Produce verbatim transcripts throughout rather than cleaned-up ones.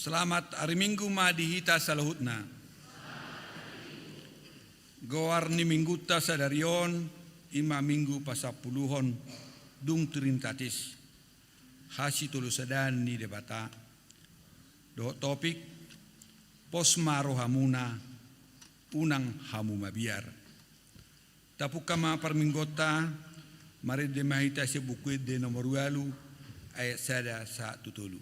Selamat ari Minggu ma di hita saluhutna. Goar ni Minggunta sadari on, i ma Minggu pasampuluhon, dung Trinitatis, hasitolosadaan ni Debata. Dohot topik, pos ma rohamuna, unang hamu mabiar. Tapungka ma parmingguonta, marende ma hita sian Buku Ende nomor ualu, ayat sada sahat tu tolu.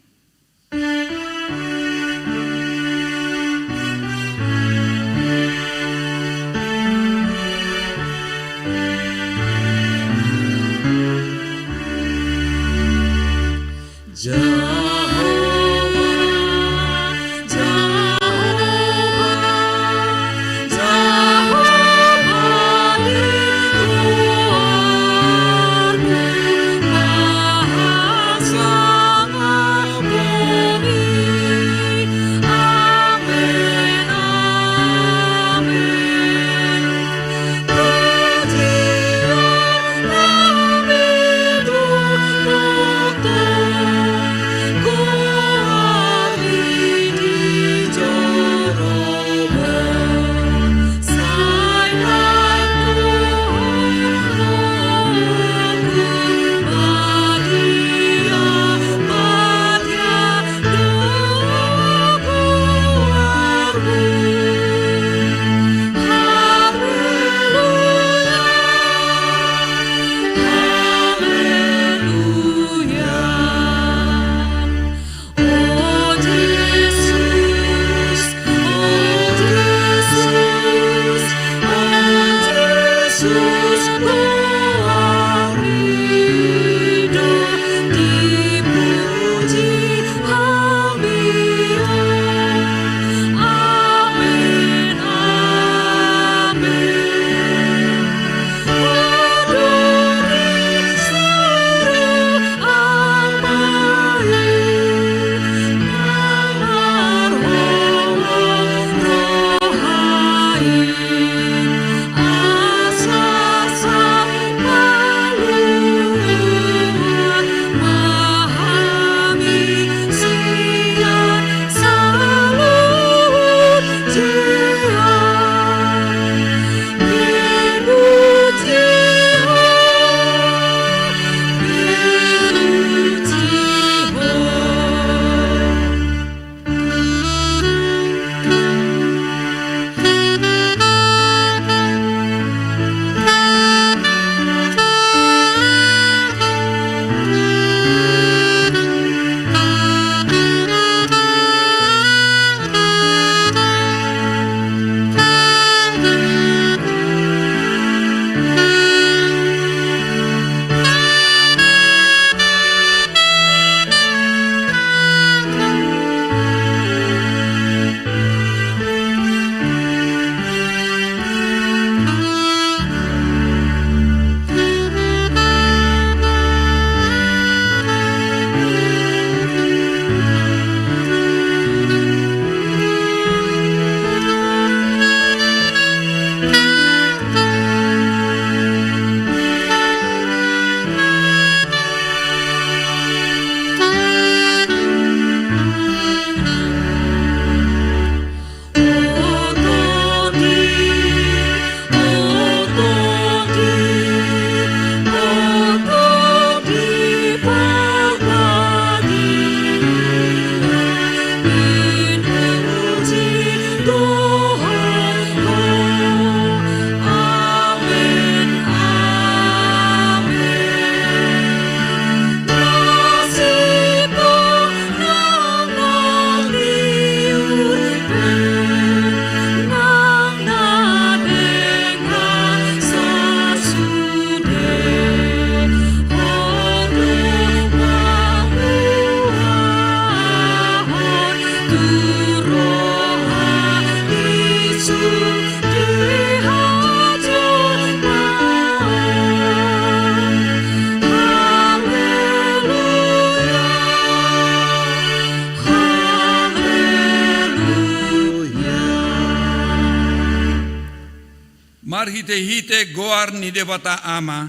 Marhitehite goar ni Debata Ama,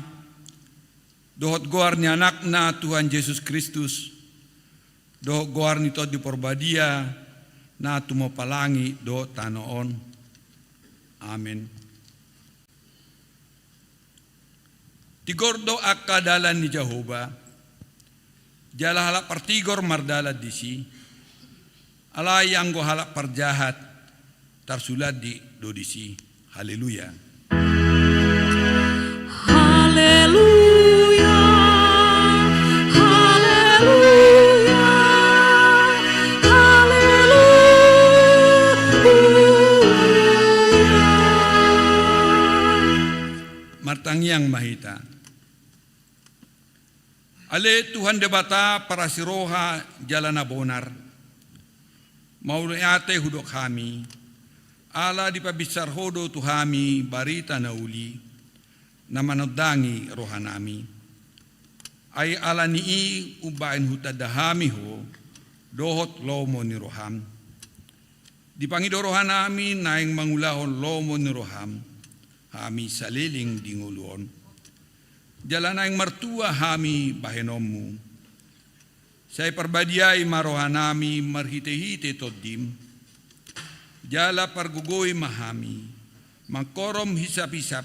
dohot goar ni Anakna Tuhan Jesus Kristus, dohot goar ni Tondi Parbadia, na tumompa langit dohot tano on. Amen. Tigor do angka dalan ni Jahowa, jala halak partigor mardalan disi. Alai anggo halak parjahat, tarsulandik do disi. Haleluya. Haleluya, haleluya, haleluya. Martangiang ma hita. Ale Tuhan Debata parasi roha jala na bonar, mauliate hudok hami, ala dipabinsar Ho do tu hami barita na uli, na manondangi rohanami. Ai ala ni i umbahen hutanda hami Ho dohot lomo ni roham. Dipangido rohanami naeng mangulahon lomo ni roham hami saleleng di ngolu on. Jala naeng martua hami bahenonmu. Sai parbadiai ma rohanami marhitehite Tondim. Jala pargogoi ma hami mangkorhon hisaphisap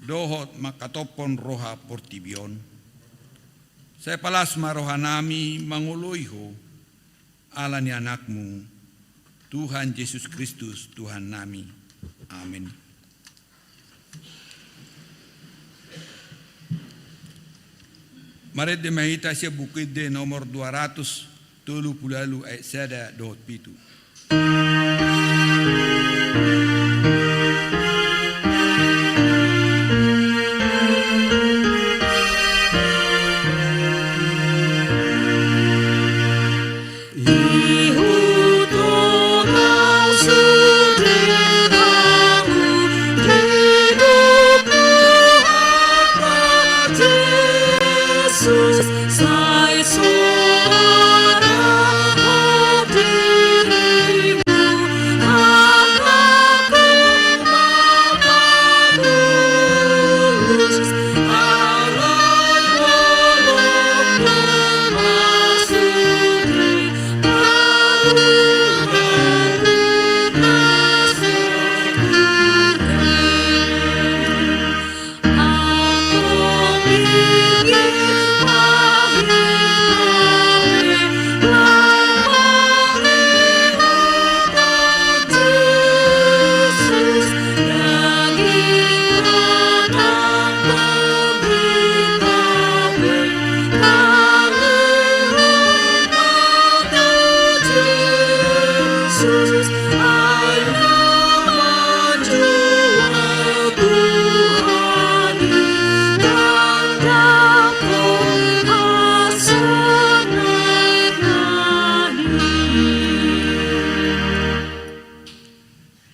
dohot mangkatophon roha portibi on. Sai palas ma rohanami mangoloi Ho, ala ni Anakmu, Tuhan Jesus Kristus, Tuhannami. Amen. Marende ma hita sian Buku Ende nomor dua ratus tolu pulu ualu ayat sada dohot pitu.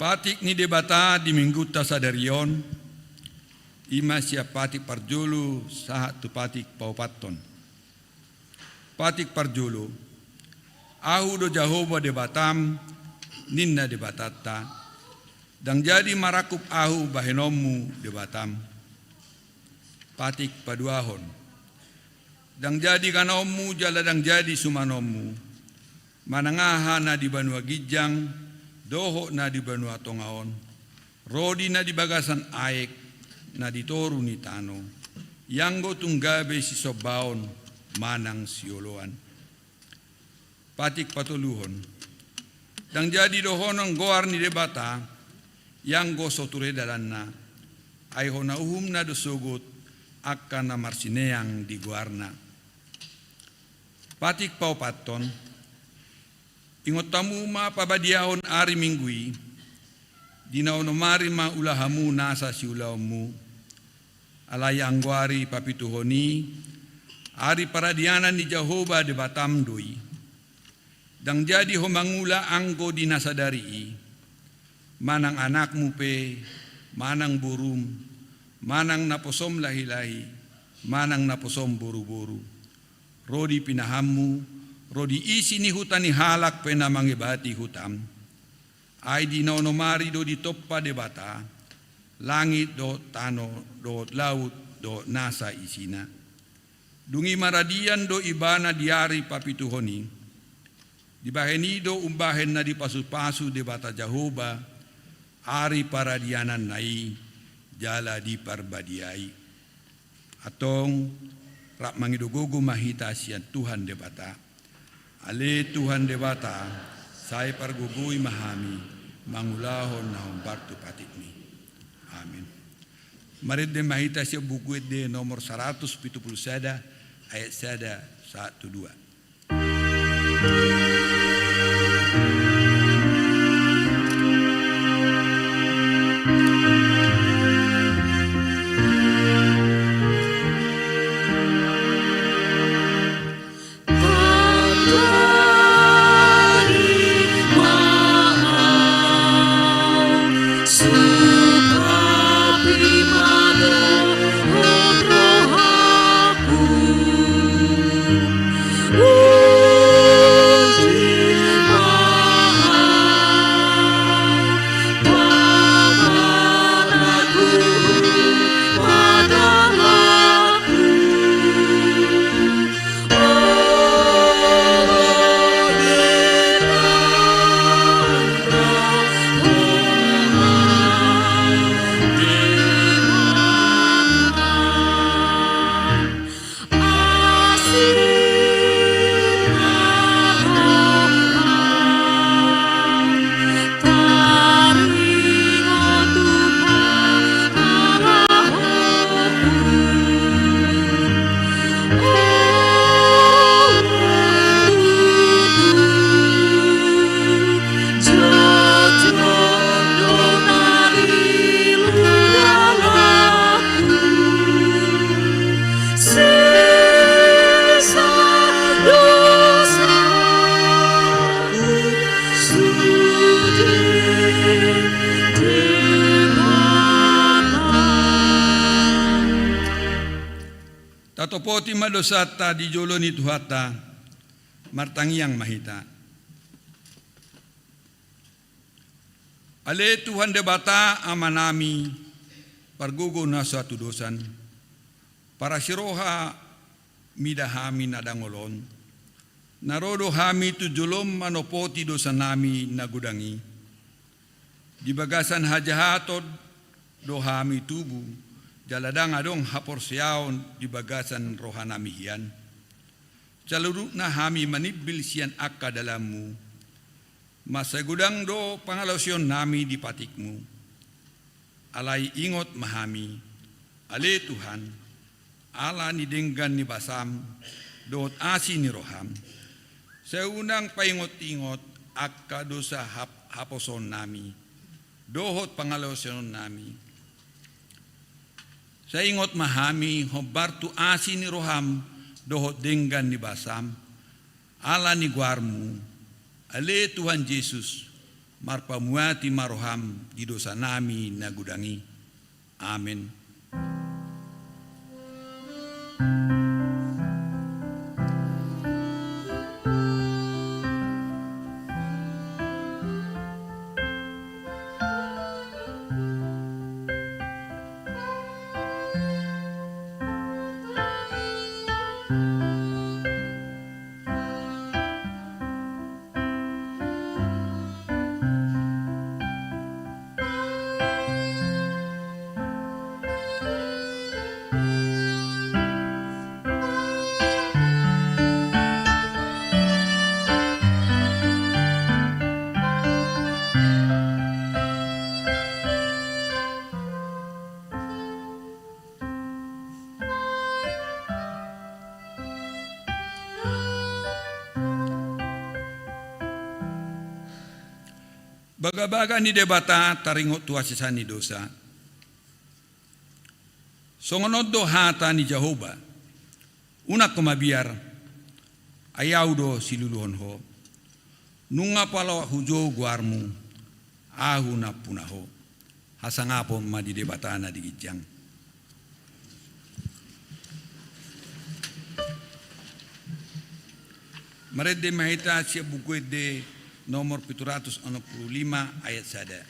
Patik ni Debata di Minggunta sadari on, i ma sian patik parjolo sahat tu patik paopathon. Patik parjolo. Ahu do Jahowa Debatam, ninna Debatanta, ndang jadi marangkup Ahu bahenonmu Debatam. Patik paduahon. Ndang jadi ganaonmu jala ndang jadi sumanonmu, manang aha na di banua ginjang dohot na di banua tonga on, ro di na di bagasan aek, na di toru ni tano, ianggo tung gabe sisombaon manang sioloan. Patik patoluhon. Ndang jadi dohonon goar ni Debata, ianggo so ture dalanna, ai hona uhumna do sogot angka na marsineang di goarna. Patik paopathon. Ingot hamu ma pabadiahon ari Minggu i, di na onom ari ma ula hamu nasa siulaonmu. Alai anggo ari papituhon i, ari paradianan ni Jahowa Debatam do i. Ndang jadi ho mangula anggo di na sadari i, manang anakmu pe, manang borum, manang naposom lahilahi, manang naposom boruboru, ro di pinahanmu, ro di isi ni huta ni halak pe na mangebati hutam. Ai di na onom ari do ditompa Debata langit dohot tano dohot laut dohot nasa isina. Dung i maradian do Ibana di ari papituhon i. Dibahen i do umbahen na dipasupasu Debata Jahowa ari paradiananna i jala diparbadiai. Antong, rap mangido gogo ma hita sian Tuhan Debata. Ale Tuhan Debata, sai pargogoi ma hami mangulahon na hombar tu patikmi. Amin. Marende ma hita sian Buku Ende nomor saratus pitu pulu sada, ayat sada sahat tu dua. Tatopoti ma dosanta di jolo ni Tuhanta, martangiang ma hita. Ale Tuhan Debata Amanami, pargogo na so hatudosan, parasi roha mida hami na dangol on, na ro do hami tu jolom manopoti dosanami na godang i. Di bagasan hajahaton do hami tubu, jala ndang adong haporseaon di bagasan rohanami hian. Saluhutna hami manimbil sian angka dalanmu. Mansai godang do pangalaosionnami di patikmu. Alai ingot ma hami, ale Tuhan, ala ni denggan ni basam dohot asi ni roham. Sai unang paingot-ingot angka dosa hap-, haposoonnami dohot pangalaosionnami. Sai ingot ma hami hombar tu asi ni roham dohot denggan ni basam, ala ni goarmu, ale Tuhan Jesus, marpamuati ma roham di dosanami na godang i. Amen. Bagabaga ni Debata taringot tu hasesaan ni dosa. Songon on do hata ni Jahowa: Unang ho mabiar, ai Ahu do siluluhon ho. Nunga pola hujou goarmu, Ahu nampuna ho. Hasangapon ma di Debata na di ginjang. Marende ma hita sian Buku Ende nomor pitu ratus onom pulu lima ayat sada.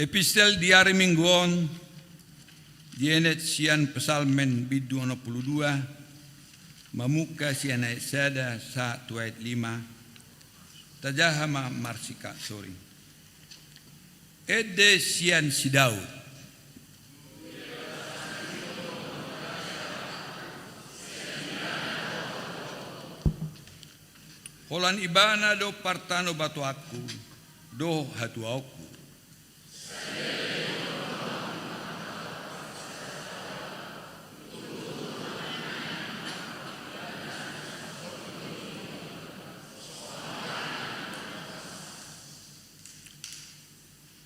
Epistel di ari Minggu on dienet sian Psalmen bindu onom pulu dua, mamungka sian ayat sada sahat tu ayat lima. Tajaha ma marsika, sorry. Ende sian si Daud. Holan Ibana do partanobatoanku dohot hatuaonku.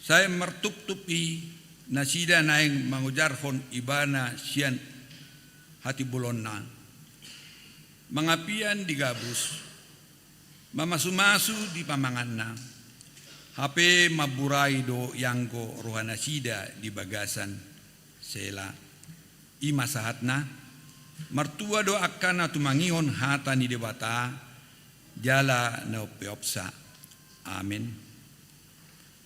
Sai martuptup i nasida naeng mangojarhon Ibana sian hatimbulonna, mangapian di gabus, mamasumasu di pamanganna, hape mamburai do ianggo rohanasida di bagasan. Sela. I ma sahatna. Martua do angka na tumangihon hata ni Debata jala na umpeopsa. Amen.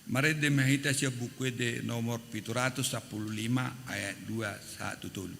Marende ma hita sian Buku Ende nomor pitu ratus sampulu lima, ayat dua sahat tu tolu.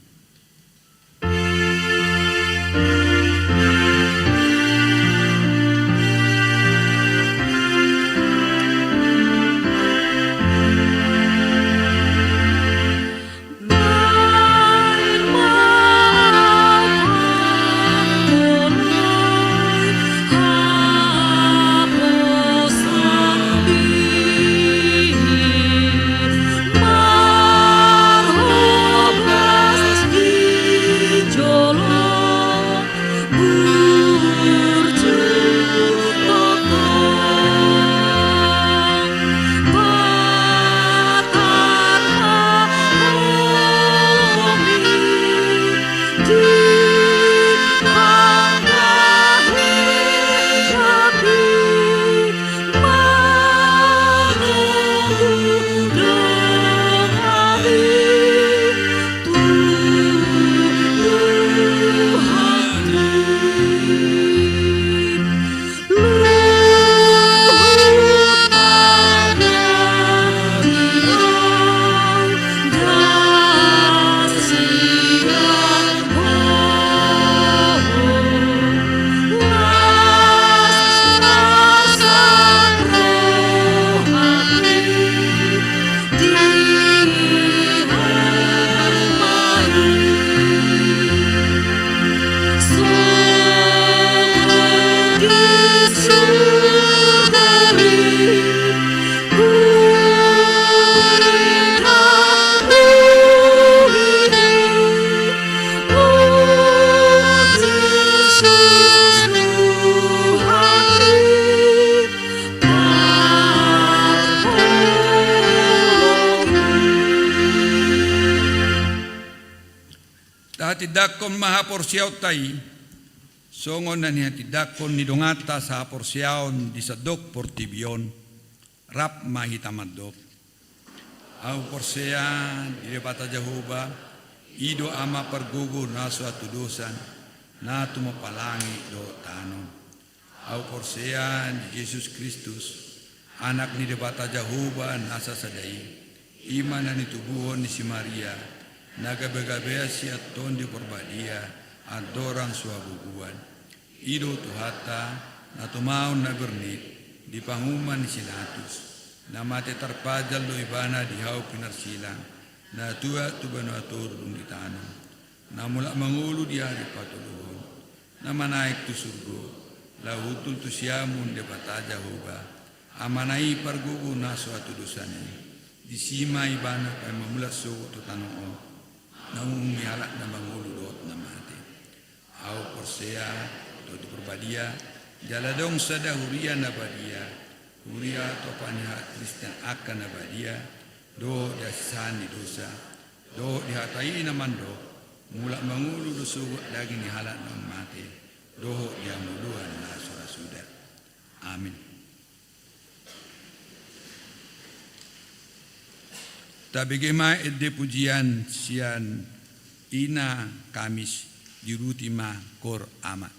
Tahatindangkon ma haporseaonta i, songon na nihatindangkon ni donganta sahaporseaon di sandok portibi on. Rap ma hita mandok. Ahu porsea di Debata Jahowa, i do Ama pargogo na so hatudosan, na tumompa langit dohot tano. Ahu porsea di Jesus Kristus, Anak ni Debata Jahowa na sasada i, i ma na nitubuhon ni si Maria, na gabegabean sian Tondi Parbadia, andorang so hagogoan. I do Tuhanta, na tumaon na bernit, di panguhuman ni si Latus, na mate tarpajal do Ibana di hau pinarsilang, na tuat tu banua toru dung ditanom, na mulak mangolu di ari patoluhon, na manaek tu surgo, laho hundul tu siamun Debata Jahowa, Amana i pargogo na so hatudosan i. Disi ma Ibana paima mulak sogot tu tano on, na manguhumi halak na mangolu dohot na mate. Ahu porsea tu Tondi Parbadia, jala adong sada huria na badia, huria atopan ni halak Kristen angka na badia, dohot di hasesaan ni dosa, dohot di hata i na mandok, mulak mangolu do sogot daging ni halak na mate, dohot di hangoluan na so ra suda. Amin. Tabege ma ende pujian sian Ina Kamis, diuduti ma Kor Ama.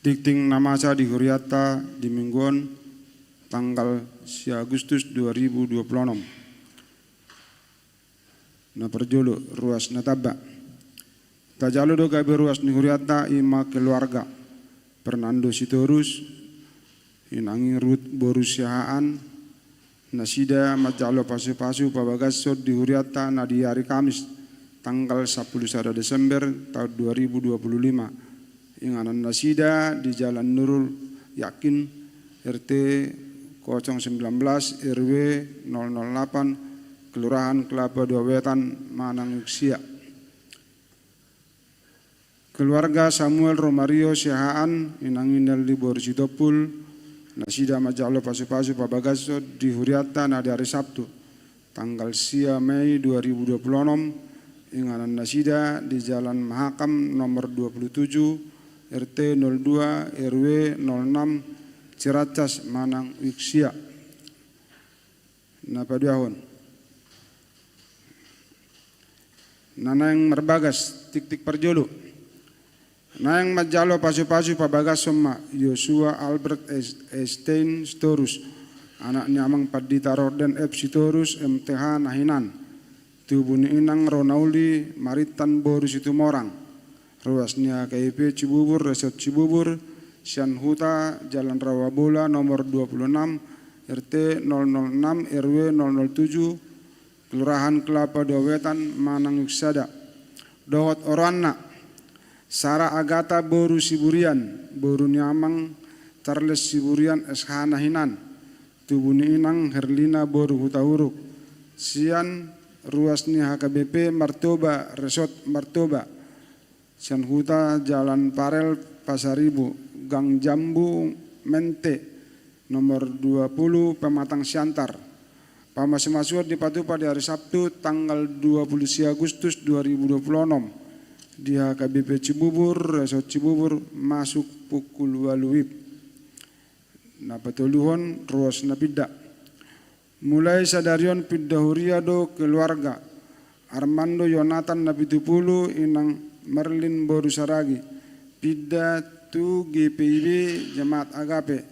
Tingting na masa di hurianta di minggu on, tanggal sia Agustus dua ribu dua puluh enam. Na parjolo, ruas na tamba. Tajalo do gabe ruas ni hurianta, i ma keluarga Fernando Sitorus, inang i Rut boru Siahaan, nasida manjalo pasupasu pabagashon di hurianta na di ari Kamis, tanggal sampulu sada Desember taon dua ribu dua puluh lima. Inganan nasida di Jalan Nurul Yakin, R T kosong sembilan belas, R W nol nol delapan, Kelurahan Kelapa Dua Wetan, Manang Uiksia. Keluarga Samuel Romario Siahaan, inang i Nelly boru Sitompul, nasida manjalo pasupasu pabagashon di hurianta na di ari Sabtu, tanggal sia Mei dua ribu dua puluh enam, inganan nasida di Jalan Mahakam nomor dua puluh tujuh, R T nol dua, R W nol enam, Ciracas, Manang Uiksia. Na paduahon. Na naeng marbagas, tingting parjolo. Naeng manjalo pasupasu pabagashon ma Yosua Albert Es-, Estein Sitorus, anak ni amang Pandita Rorden F Sitorus, M T H, na hinan. Tubu ni inang Ronauli Marintan boru Situmorang. Ruas ni H K B P Cibubur, Resort Cibubur, sian huta Jalan Rawabola nomor dua puluh enam, R T nol nol enam, R W nol nol tujuh, Kelurahan Kelapa Dua Wetan, Manang Uiksada. Dohot oroanna, Sara Agata boru Siburian, boru ni amang Charles Siburian S H na hinan. Tubu ni inang Herlina boru Hutahuruk. Sian ruas ni H K B P Martoba, Resort Martoba. Sian huta Jalan Parel, Pasaribu, Gang Jambu, Mente, nomor dua puluh, Pematang Siantar. Pamasumasuon dipatupa di ari Sabtu, tanggal dua puluh sia Agustus dua ribu dua puluh enam, di H K B P Cibubur, Resort Cibubur, masuk pukul ualu WIB. Na patoluhon, ruas na pinda. Mulai sadari on pinda huria do keluarga Armando Yonatan na pitu pulu, inang Merlin boru Saragi, pinda tu G P I B Jemaat Agape.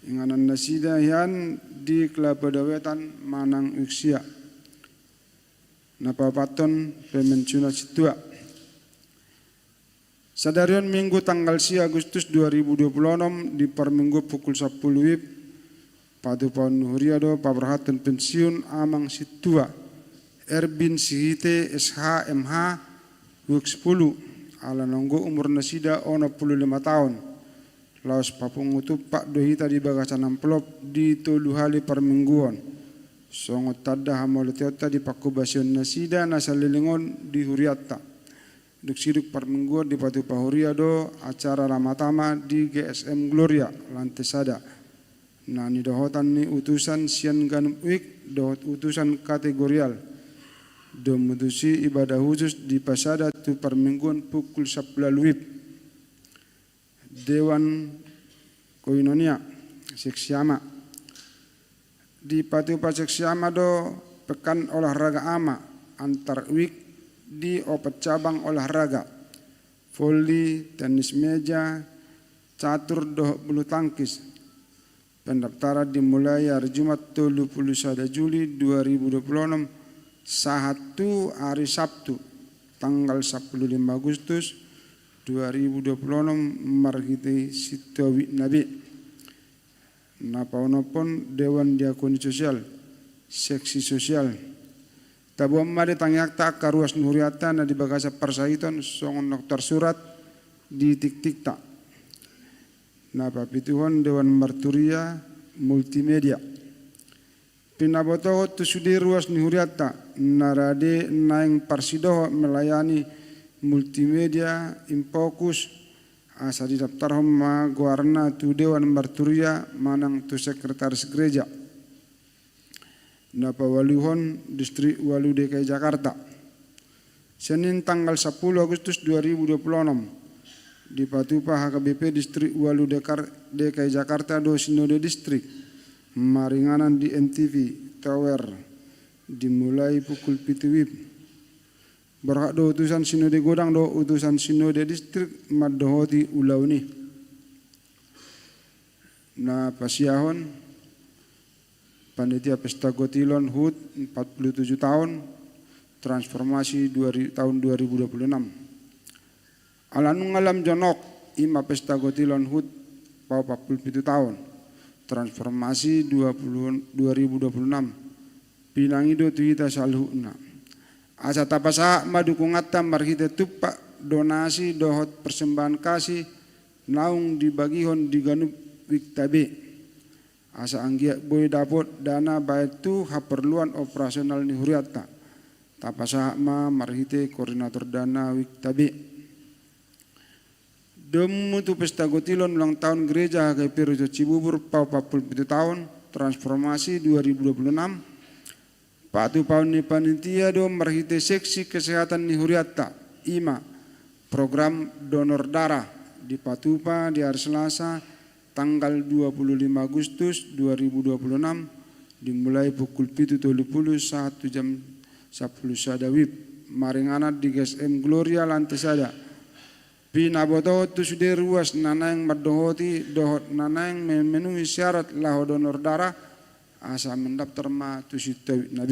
Inganan nasida hian di Kelapa Dua Wetan, Manang Uiksia. Na paopathon, pemensiunan sintua. Sadari on Minggu tanggal sia Agustus dua ribu dua puluh enam, di parmingguon pukul sampulu WIB, patupahon ni huria do paborhathon pensiun amang sintua Erbin Sihite S H M H, WIB sepuluh, ala na anggo umur nasida onom pulu lima taon. Laos papungu tumpak do hita di bagasan amplop di tolu hali parmingguon, songon tanda hamauliateonta di panghobasion nasida na saleleng on di hurianta. Dung sidung parmingguon dipatupa huria do acara lamatama di G S M Gloria, lante sada, na nidohotan ni utusan sian ganup wik dohot utusan kategorial. Domu tusi ibadah khusus dipasada tu parmingguon pukul sampulu ualu WIB. Dewan Koinonia, Seksi Ama. Dipatupa Seksi Ama do pekan olahraga ama antar wik di opat cabang olahraga: voli, tenis meja, catur dohot bulu tangkis. Pendaftaran dimulai ari Jumat tolu pulu sada Juli dua ribu dua pulu onom, sahat tu ari Sabtu tanggal sampulu lima Agustus dua ribu dua pulu onom, marhite sintua wikna be. Na paonomhon, Dewan Diakoni Sosial, Seksi Sosial. Taboan ma di tangiangta angka ruas ni hurianta na di bagasan parsahiton songon na tarsurat di tingtingta. Na papituhon, Dewan Marturia, Multimedia. Pinabotohon tu sude ruas ni hurianta na rade naeng parsidohot melayani Multimedia in Focus, asa didaftarhon ma goarna tu Dewan Marturia manang tu Sekretaris Gereja. Na paualuhon, Distrik Ualu D K I Jakarta. Senin tanggal sampulu Agustus dua ribu dua pulu onom, dipatupa H K B P Distrik Ualu D K I Jakarta do Sinode Distrik, maringanan di M T V Tower, dimulai pukul pitu WIB. Borhat do utusan Sinode Godang dohot utusan Sinode Distrik mandohoti ulaon i. Na pasiahon panitia pesta gotilon hut empat puluh tujuh taon, transformasi dua ri-, taon dua ribu dua puluh enam. Ala nunga lam jonok, ima pesta gotilon hut paopat puluh pitu taon, transformasi dua puluh, dua ribu dua puluh enam. Pinangido tu hita saluhutna. Asa tapasahat ma dukunganta marhite tumpak, donasi dohot persembahan kasih naung dibagihon di ganup Wikta B. Asa anggiat boi dapot dana baen tu haporluan operasional ni hurianta. Tapasahat ma marhite koordinator dana Wikta B. Domu tu pesta gotilon ulang taon Gereja H K I P Rujak Cibubur paopat puluh pitu taon, transformasi dua ribu dua puluh enam. Patupaon ni panitia do marhite seksi kesehatan ni hurianta, ima program donor darah, dipatupa di hari Selasa tanggal dua puluh lima Agustus dua ribu dua puluh enam, dimulai pukul pitu tolu puluh sahat tu jam sampulu sada WIB, maringanan di G S M Gloria lantai sada. Pinabotohon tu sude ruas na naeng mandohoti dohot na naeng memenuhi syarat laho donor darah, asa mendaftar ma tu Sintua Wikna B.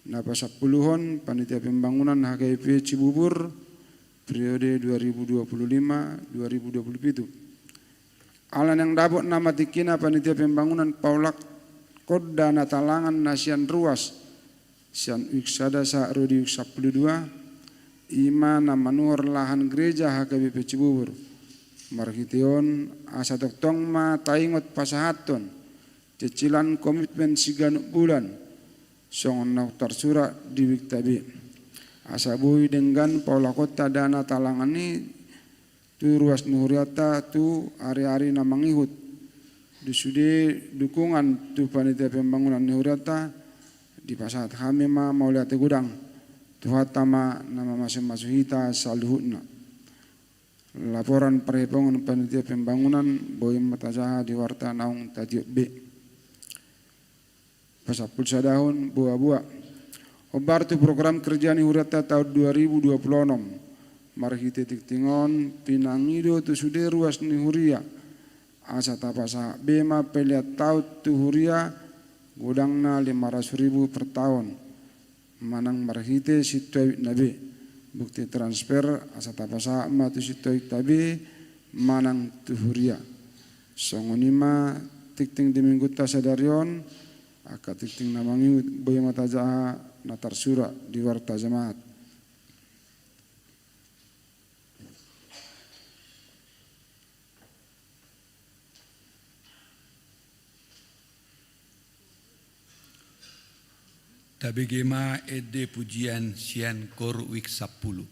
Na pasampuluhon, panitia pembangunan H K I P Cibubur, periode dua ribu dua puluh lima dua ribu dua puluh pitu. Ala naeng dapot nama tingkina panitia pembangunan paulakkon dana talangan na sian ruas, sian wik sada sahat ro di wik sampulu dua, ima na manuhor lahan gereja H K B P Cibubur. Marhite on, asa tongtong ma taingot pasahathon cicilan komitmen siganup bulan, songon naung tarsurat di Wikta B. Asa boi denggan paulakkonta dana talangan i tu ruas ni hurianta tu ari-ari na mangihut. Di sude dukungan tu panitia pembangunan ni hurianta, dipasahat hami ma mauliate godang. Tuhanta ma na mamasumasu hita saluhutna. Laporan parhepongan panitia pembangunan boi ma tajaha di warta naung tatiop be. Pasampulu sadahon, boa-boa. Hombar tu program kerja ni hurianta taon dua ribu dua puluh onom. Marhite tingting on, pinangido tu sude ruas ni huria. Asa tapasahat be ma pelean taon tu huria, godangna lima ratus ribu per taon. Manang marhite Sintua Wikna B. Bukti transfer, asa tapasahat ma tu Sintua Wikna B, manang tu huria. Songon i ma tingting di minggunta sadari on, angka tingting na mangihut boi ma tajaha na tarsurat di warta jamaat. Tabege ma ende pujian sian koor wik sampulu.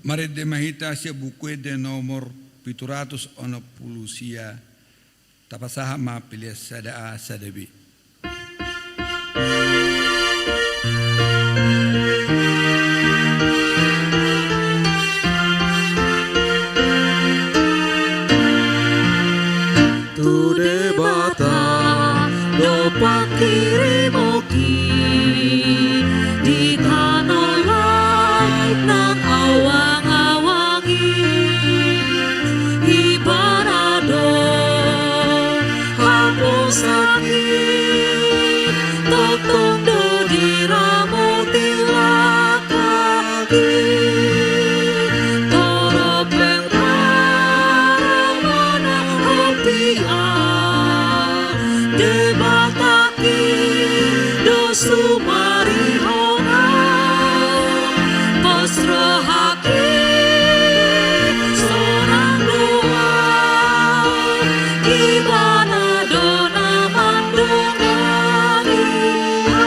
Marende ma hita sian Buku Ende nomor pitu ratus onom pulu sia, tapasahat ma pelean sada A sada B. Tu Debata do pangkirimon i di tano lae nang awang-awang i. Ibana do haposan i, tongtong do diramoti laklak i. Torop pe manghorhon i, Debata i do sumarihon au, pos rohangki sonang do au, Ibana do na mandongani au.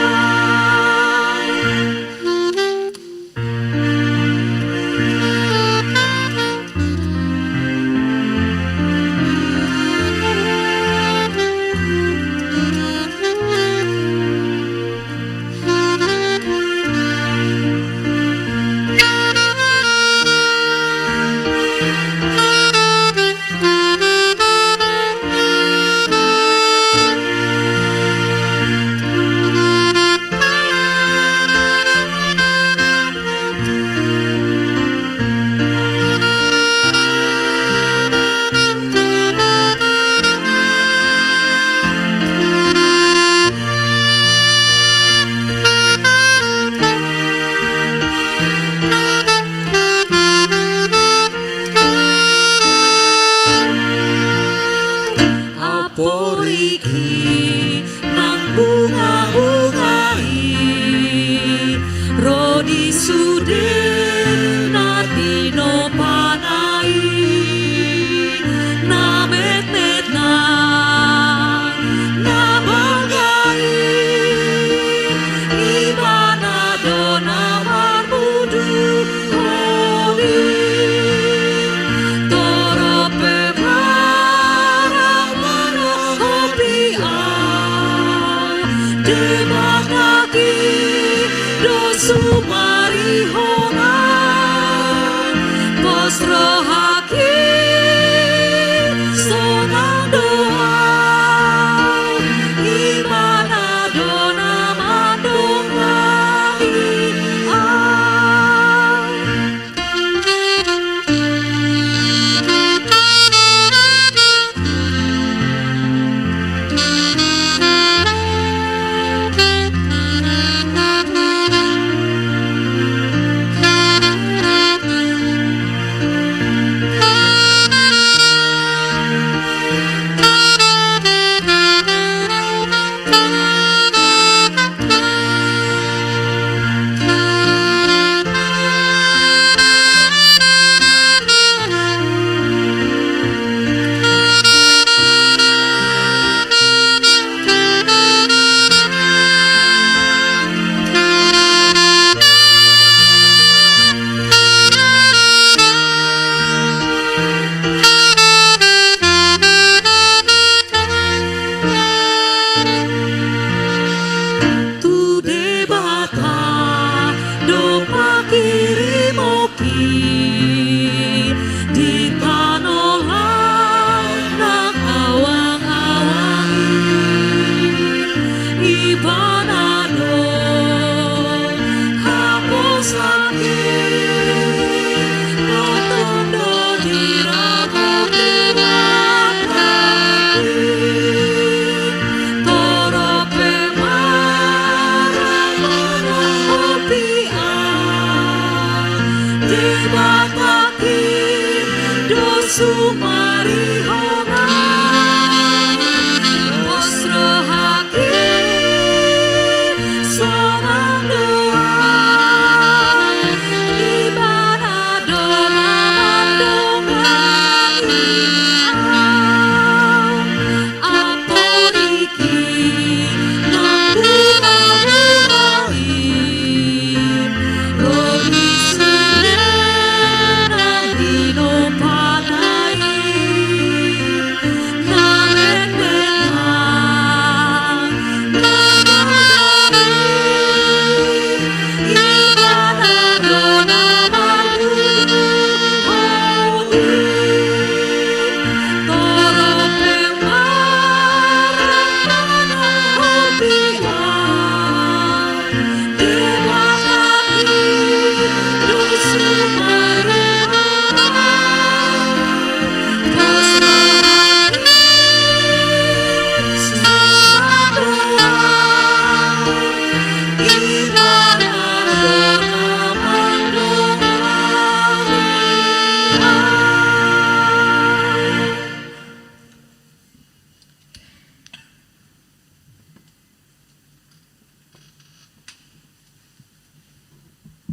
Amporiki nang bunga-bunga i, ro di sude na tinompana i, na metmet nang na balga i, Ibana do na marmudu holi. Torop pe manghorhon i, Debatangki do sumarihon au, pos rohangki sonang do au, Ibana do na mandongani au. Tu Debata do pangkirimon i di tano lae nang awang-awang i, Ibana do haposanki, tongtong do diramoti laklak i, torop pe manghorhon i, Debatangki do sumarihon au, pos rohangki sonang do au, Ibana do na mandongani au. Amporiki nang bunga-bunga i, ro di sude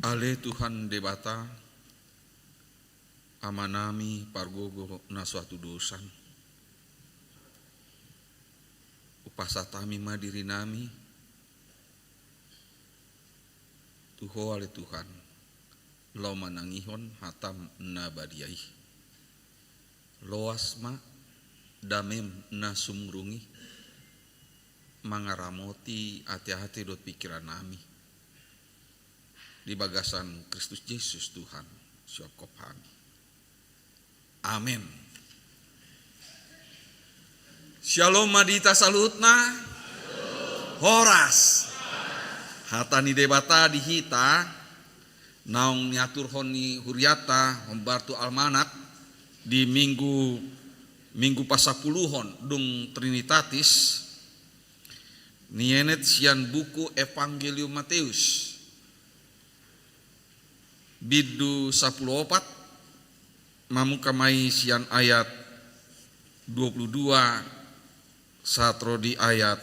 Ale Tuhan Debata, Amanami pargogo na so hatudosan, hupasahat hami ma dirinami tu Ho ale Tuhan, laho manangihon hataM na badia i. Loas ma dameM na sumurung i mangaramoti ateate dohot pingkirannami di bagasan Kristus Jesus Tuhan, sihophop hami. Amen. Syalom ma di hita saluhutna. Horas. Hata ni Debata di hita naung niaturhon ni huriata hombar tu almanak di minggu, minggu pasapuluhon dung Trinitatis, nienet sian buku Evangelium Mateus, bindu sapuluh opat, mamungka ma i sian ayat dua puluh dua sahat ro di ayat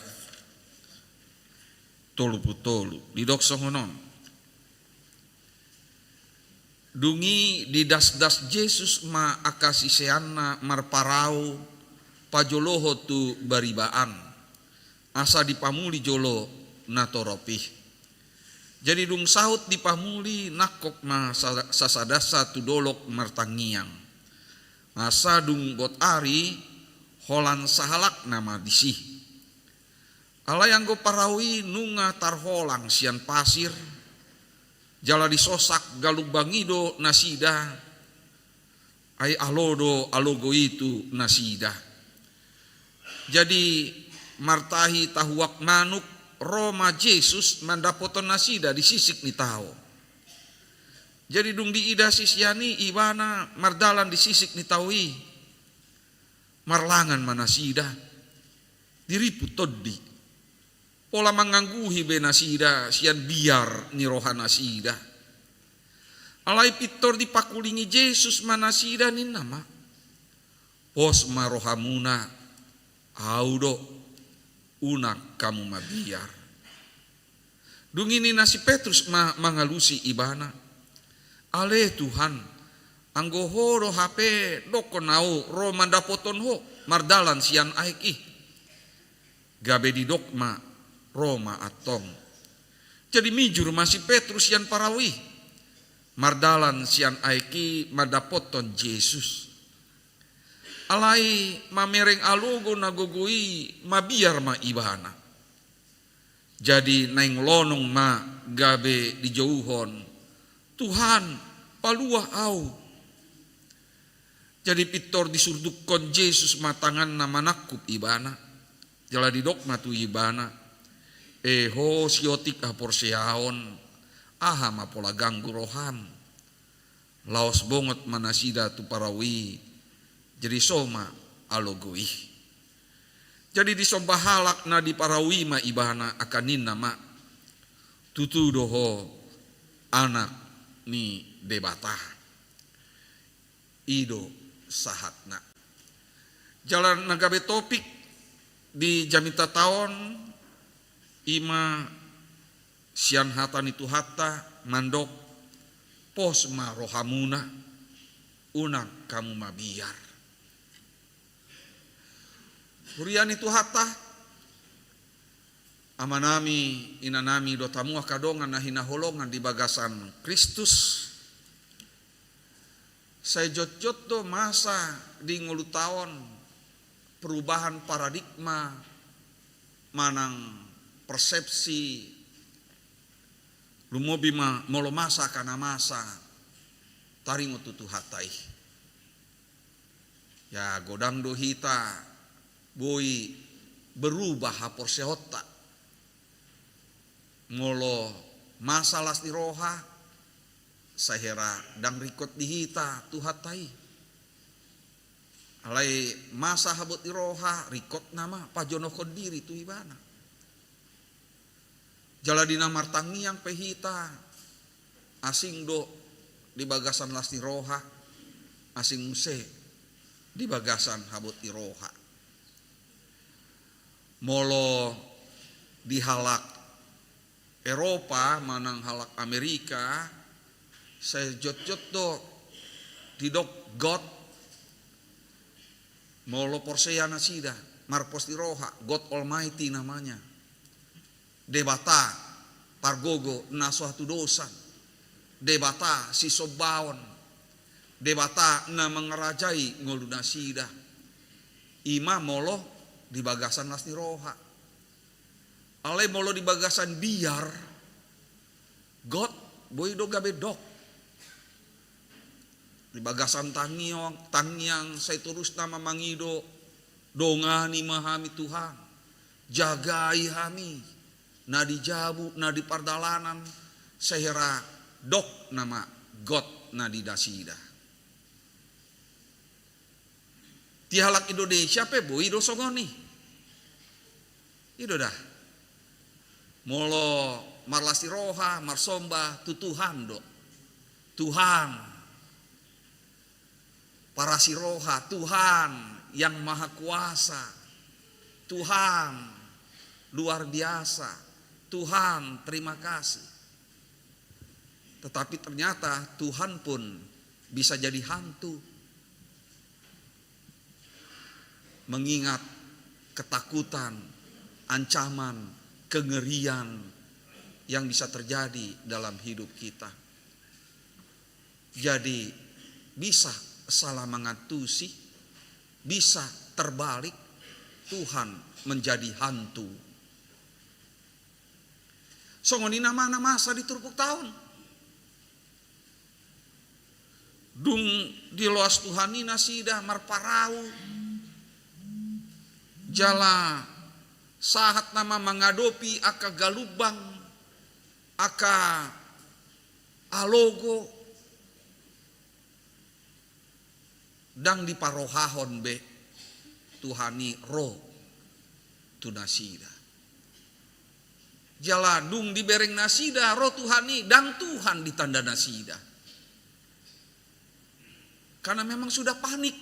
tolu puluh tolu. Didok songon on. Dung i didasdas Jesus ma angka siseanna marparau pajolohon tu bariba an, asa dipamuli jolo natorop i. Jadi dung saut dipamuli, nangkok ma sa-, sasadansa tu dolok martangiang. Asa dung bot ari, holan sahalakna ma disi. Alai anggo parau i nunga tarholang sian pasir, jala disosak galumbang i do nasida, ai alo do alogo i tu nasida. Jadi martahi tahuak manuk, ro ma Jesus mandapothon nasida di sisik ni tao. Jadi dung diida sisean i Ibana mardalan di sisik ni tao i, marlangan ma nasida, diriput tondi. Pola mangangguhi be nasida sian biar ni rohanasida. Alai pintor dipangkulingi Jesus ma nasida, ninna ma: Pos ma rohamuna, Ahu do, unang hamu mabiar. Dung i ninna si Petrus ma mangalusi Ibana: Ale Tuhan, anggo Ho do hape dokkon ahu ro mandapothon Ho mardalan sian aek i. Gabe didok ma: Ro ma antong. Jadi mijur ma si Petrus sian parau i, mardalan sian aek i mandapothon Jesus. Alai mamereng alogo na gogo i, mabiar ma ibana. Jadi naeng lonong ma gabe dijouhon: Tuhan, palua ahu. Jadi pintor disurdukkon Jesus ma tanganna manangkup ibana. Jala didok ma tu ibana: E ho siotik haporseaon, aha ma pola ganggu roham? Laos bongot ma nasida tu parau i, jadi so ma alogo i. Jadi disomba halak na di parau i ma ibana, angka ninna ma: Tutu do ho Anak ni Debata. I do sahatna. Jala na gabe topik di jamita ta on, i ma sian hata ni Tuhanta mandok: Pos ma rohamuna, unang hamu mabiar. Huria ni Tuhanta, amanami, inanami, dohot hamu angka dongan na hinaholongan di bagasan Kristus, sai jotjot do masa di ngolunta on perubahan paradigma manang persepsi, lumobi ma molo masa angka na masa taringot tu Tuhanta i. Ya, godang do hita boi berubah haporseaonta. Molo masa las ni roha, sai hera ndang ringkot di hita Tuhanta i. Alai masa habot ni roha, ringkotna ma pajonohon diri tu Ibana. Jala di na martangiang pe hita, asing do di bagasan las ni roha, asing muse di bagasan habot ni roha. Molo di halak Eropa manang halak Amerika, Sai jotjot do didok God, molo porsea nasida, marpos ni roha, God Almighty namanya. Debata pargogo na so hatudosan, Debata sisombaon, Debata na mangarajai ngolu nasida. Ima molo di bagasan las ni roha. Alai molo di bagasan biar, God boi do gabe dok. Di bagasan tangiang, tangiang sai torus nama mangido, dongani ma hami Tuhan, jagai hami, na di jabu, na di pardalanan, sai hira dok nama God na di nasida. Di halak Indonesia pe boi do songon i. I do da. Molo marlas ni roha, marsomba tu Tuhan do. Tuhan parasi roha, Tuhan yang maha kuasa, Tuhan luar biasa, Tuhan terima kasih. Tetapi ternyata Tuhan pun bisa jadi hantu. Mengingat ketakutan, ancaman, kengerian yang bisa terjadi dalam hidup kita. Jadi, bisa salah mangantusi, bisa terbalik, Tuhan menjadi hantu. Songon i nama na masa di turpukta on. Dung diloas Tuhan i nasida marparau, jala sahat nama mangadopi angka galumbang, angka alogo, ndang diparohahon be Tuhan i ro tu nasida. Jala dung dibereng nasida ro Tuhan i, ndang Tuhan ditanda nasida. Karena memang sudah panik,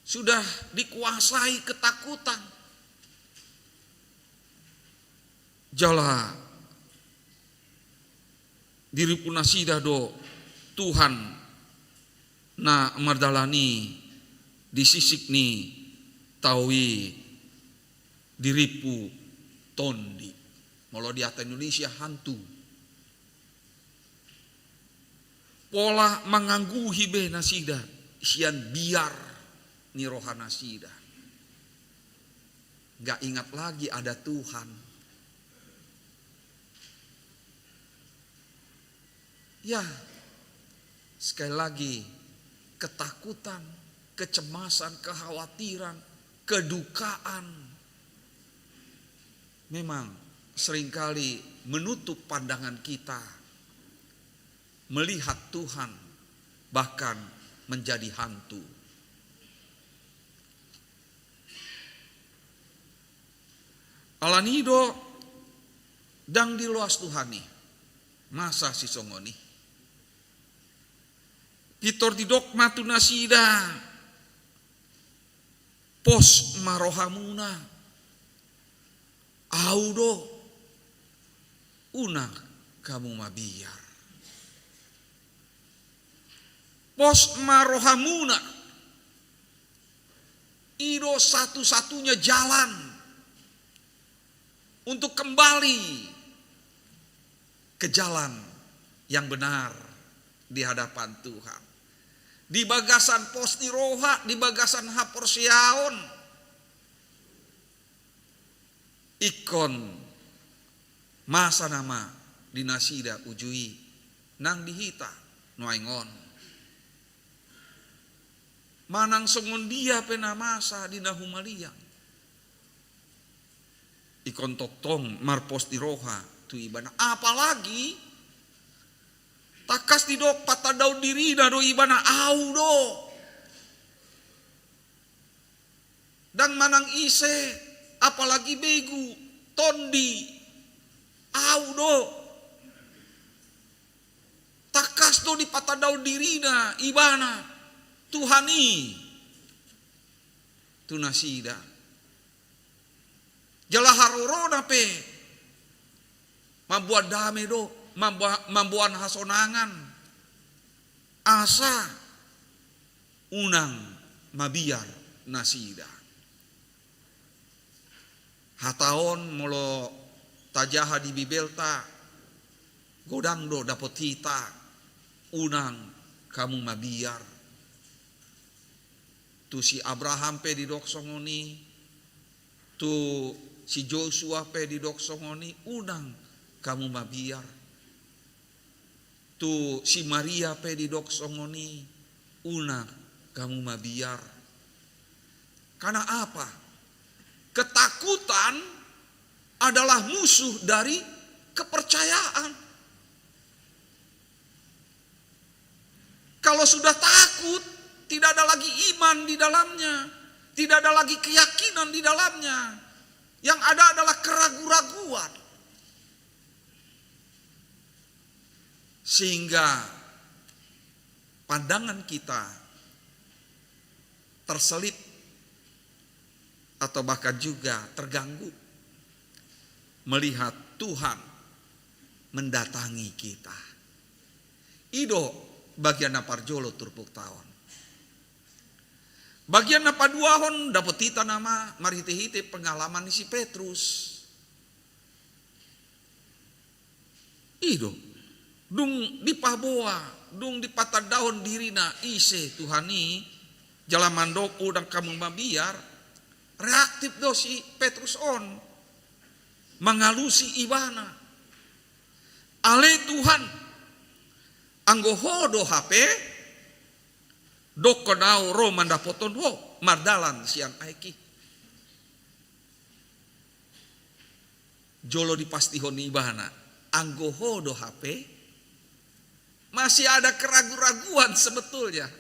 sudah dikuasai ketakutan. Jala dirimpu nasida do Tuhan na mardalani di sisik ni tao i, dirimpu tondi. Molo di hata Indonesia, hantu. Pola mangangguhi be nasida sian biar ni roha nasida. Nggak ingat lagi ada Tuhan. Ya, sekali lagi, ketakutan, kecemasan, kekhawatiran, kedukaan memang seringkali menutup pandangan kita melihat Tuhan, bahkan menjadi hantu. Alani i do ndang diloas Tuhan i masa sisongon i. Pintor didok ma tu nasida, pos ma rohamuna, Au do, unang hamu mabiar. Pos ma rohamuna. I do satu-satunya jalan untuk kembali ke jalan yang benar di hadapan Tuhan. Di bagasan pos ni roha, di bagasan haporseaon, ingkon masa nama di nasida uju i nang di hita nuaeng on. Manang songon dia pe na masa di na humaliang, ingkon tongtong marpos ni roha tu Ibana. Apalagi tangkas didok patandaon dirina do Ibana, Au do. Ndang manang ise, apalagi begu, tondi, Au do. Tangkas do dipatandaon dirina Ibana, Tuhan i, tu nasida. Jala harorona pe mamboan dame do, mamboan hasonangan, asa unang mabiar nasida. Hata on molo tajaha di Bibelta, godang do dapot hita, unang hamu mabiar. Tu si Abraham pe didok songon i, tu si Josua pe didok songon i, unang hamu mabiar. Tu si Maria pe didok songon i, unang hamu mabiar. Karena apa? Ketakutan adalah musuh dari kepercayaan. Kalau sudah takut, tidak ada lagi iman di dalamnya, tidak ada lagi keyakinan di dalamnya. Yang ada adalah keraguan-raguan. Sehingga pandangan kita terselip atau bahkan juga terganggu melihat Tuhan mendatangi kita. I do bagian na parjolo turpukta on. Bagian na paduahon dapot hita nama marhite-hite pengalaman ni si Petrus. I do, dung dipaboa, dung dipatandahon dirina ise Tuhan i, jala mandok unang hamu mabiar, reaktif do si Petrus on mangalusi ibana. Ale Tuhan, anggo Ho do hape, dokkon ahu ro mandapothon Ho mardalan sian aek i. Jolo dipastihon ibana, anggo Ho do hape, masih ada keraguan-raguan sebetulnya.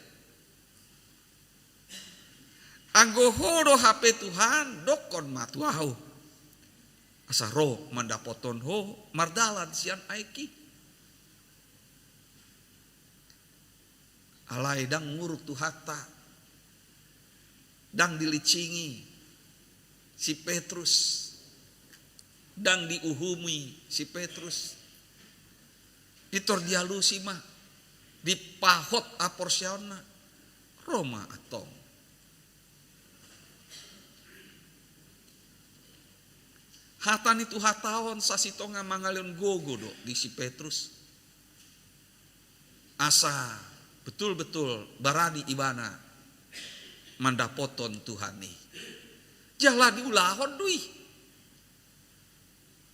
Anggo Ho do hape Tuhan, dokkon ma tu ahu, asa ro mandapothon Ho mardalan sian aek i. Alai ndang muruk Tuhanta, ndang dilinsingi si Petrus, ndang diuhumi si Petrus. Pintor dialusi ma, dipahot haporseaonna, ro ma antong. Hata ni Tuhanta on sasintongna mangalehon gogo do di si Petrus. Asa betul-betul barani ibana mandapothon Tuhan i. Jala diulahon do i.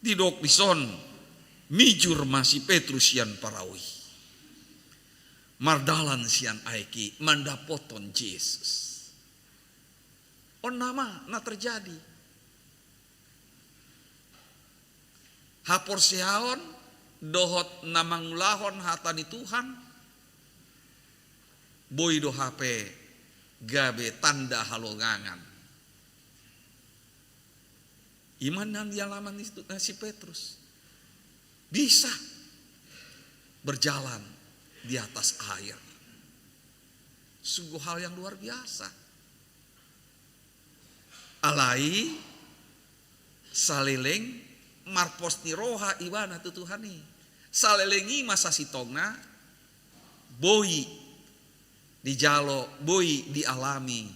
Didok dison, mijur ma si Petrus sian parau i, mardalan sian aek i mandapothon Jesus. On nama na terjadi. Haporseaon dohot na mangulahon hata ni Tuhan, boi do hape gabe tanda halongangan. I ma na dialami ni si Petrus. Bisa berjalan di atas air. Sungguh hal yang luar biasa. Alai saleleng marpos ni roha ibana tu Tuhan i. Saleleng i ma sasintongna boi dijalo, boi dialami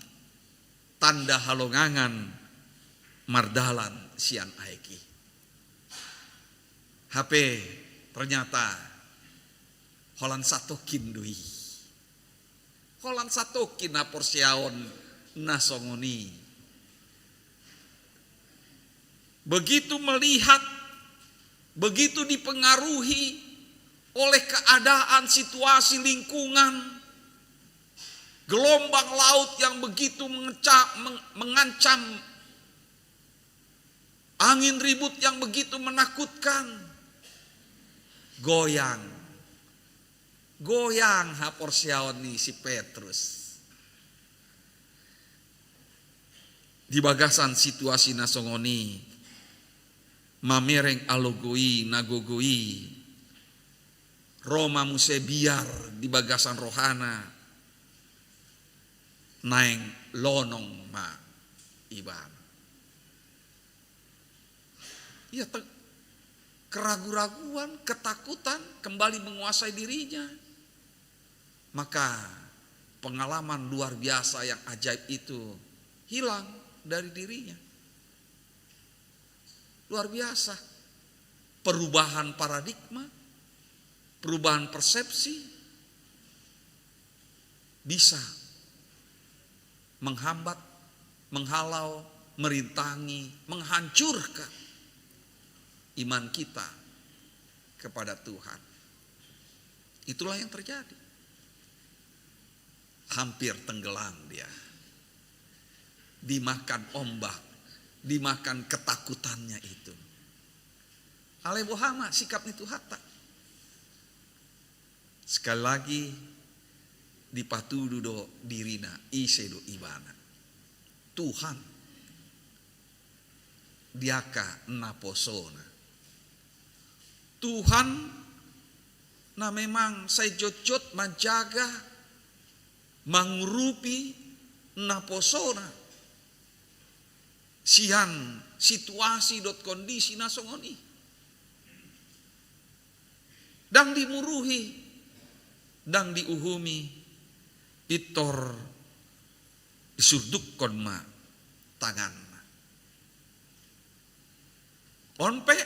tanda halongangan mardalan sian aek i. Hape ternyata holan satongkin do i. Holan satongkin haporseaon na songon i. Begitu melihat, begitu dipengaruhi oleh keadaan, situasi, lingkungan, gelombang laut yang begitu mengeca-, meng-, mengancam, angin ribut yang begitu menakutkan, goyang. Goyang haporseaon ni si Petrus. Di bagasan situasi na songon i, mamereng alogo i, na gogo i, ro ma muse biar di bagasan rohana, naeng lonong ma ibana. Ia te-, Keragu-raguan, ketakutan kembali menguasai dirinya. Maka pengalaman luar biasa yang ajaib itu hilang dari dirinya. Luar biasa. Perubahan paradigma, perubahan persepsi bisa menghambat, menghalau, merintangi, menghancurkan iman kita kepada Tuhan. Itulah yang terjadi. Hampir tenggelam dia. Dimakan ombak, dimakan ketakutannya itu. Alai boha ma sikap ni Tuhanta? Sekali lagi, dipatudu do dirina, ise do ibana. Tuhan, di angka naposona. Tuhan na memang sai jotjot manjaga, mangurupi naposona sian situasi dohot kondisi na songon i. Ndang dimuruhi, ndang diuhumi, pintor disurdukkon ma tanganna. On pe,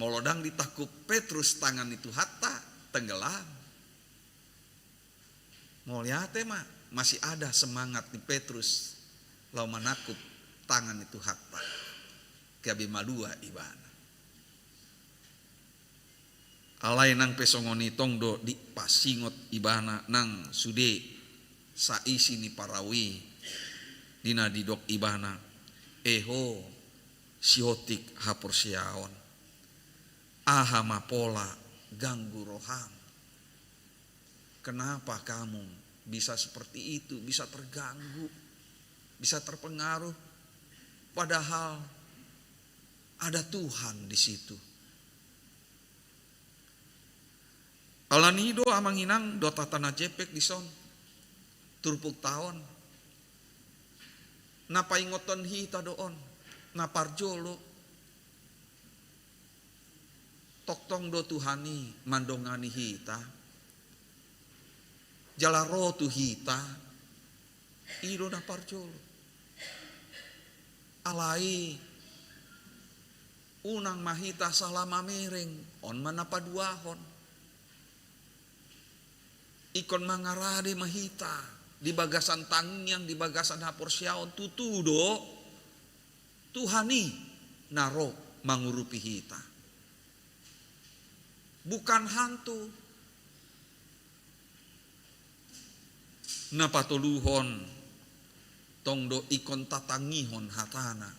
molo ndang ditangkup Petrus tangan ni Tuhanta, tenggelam. Mauliate ma, masih ada semangat ni Petrus laho manangkup tangan ni Tuhanta. Gabe malua ibana. Alai nang pe songon i, tong do dipasingot ibana nang sude saisi ni parau i, di na didok ibana, "E ho, siontik haporseaon, aha ma pola ganggu roham? Kenapa kamu bisa seperti itu, bisa terganggu, bisa terpengaruh, padahal ada Tuhan di situ?" Alani i do, amang inang dohot hata na jempek dison, turpukta on, na paingothon hita do on, na parjolo, tongtong do Tuhan i mandongani hita, jala ro tu hita, i do na parjolo. Alai unang ma hita salah mamereng, on ma na paduahon. Ingkon mangarade ma hita di bagasan tangiang, di bagasan haporseaon, tutu do Tuhan i na ro mangurupi hita. Bukan hantu. Na patoluhon, tong do ingkon tatangihon hatana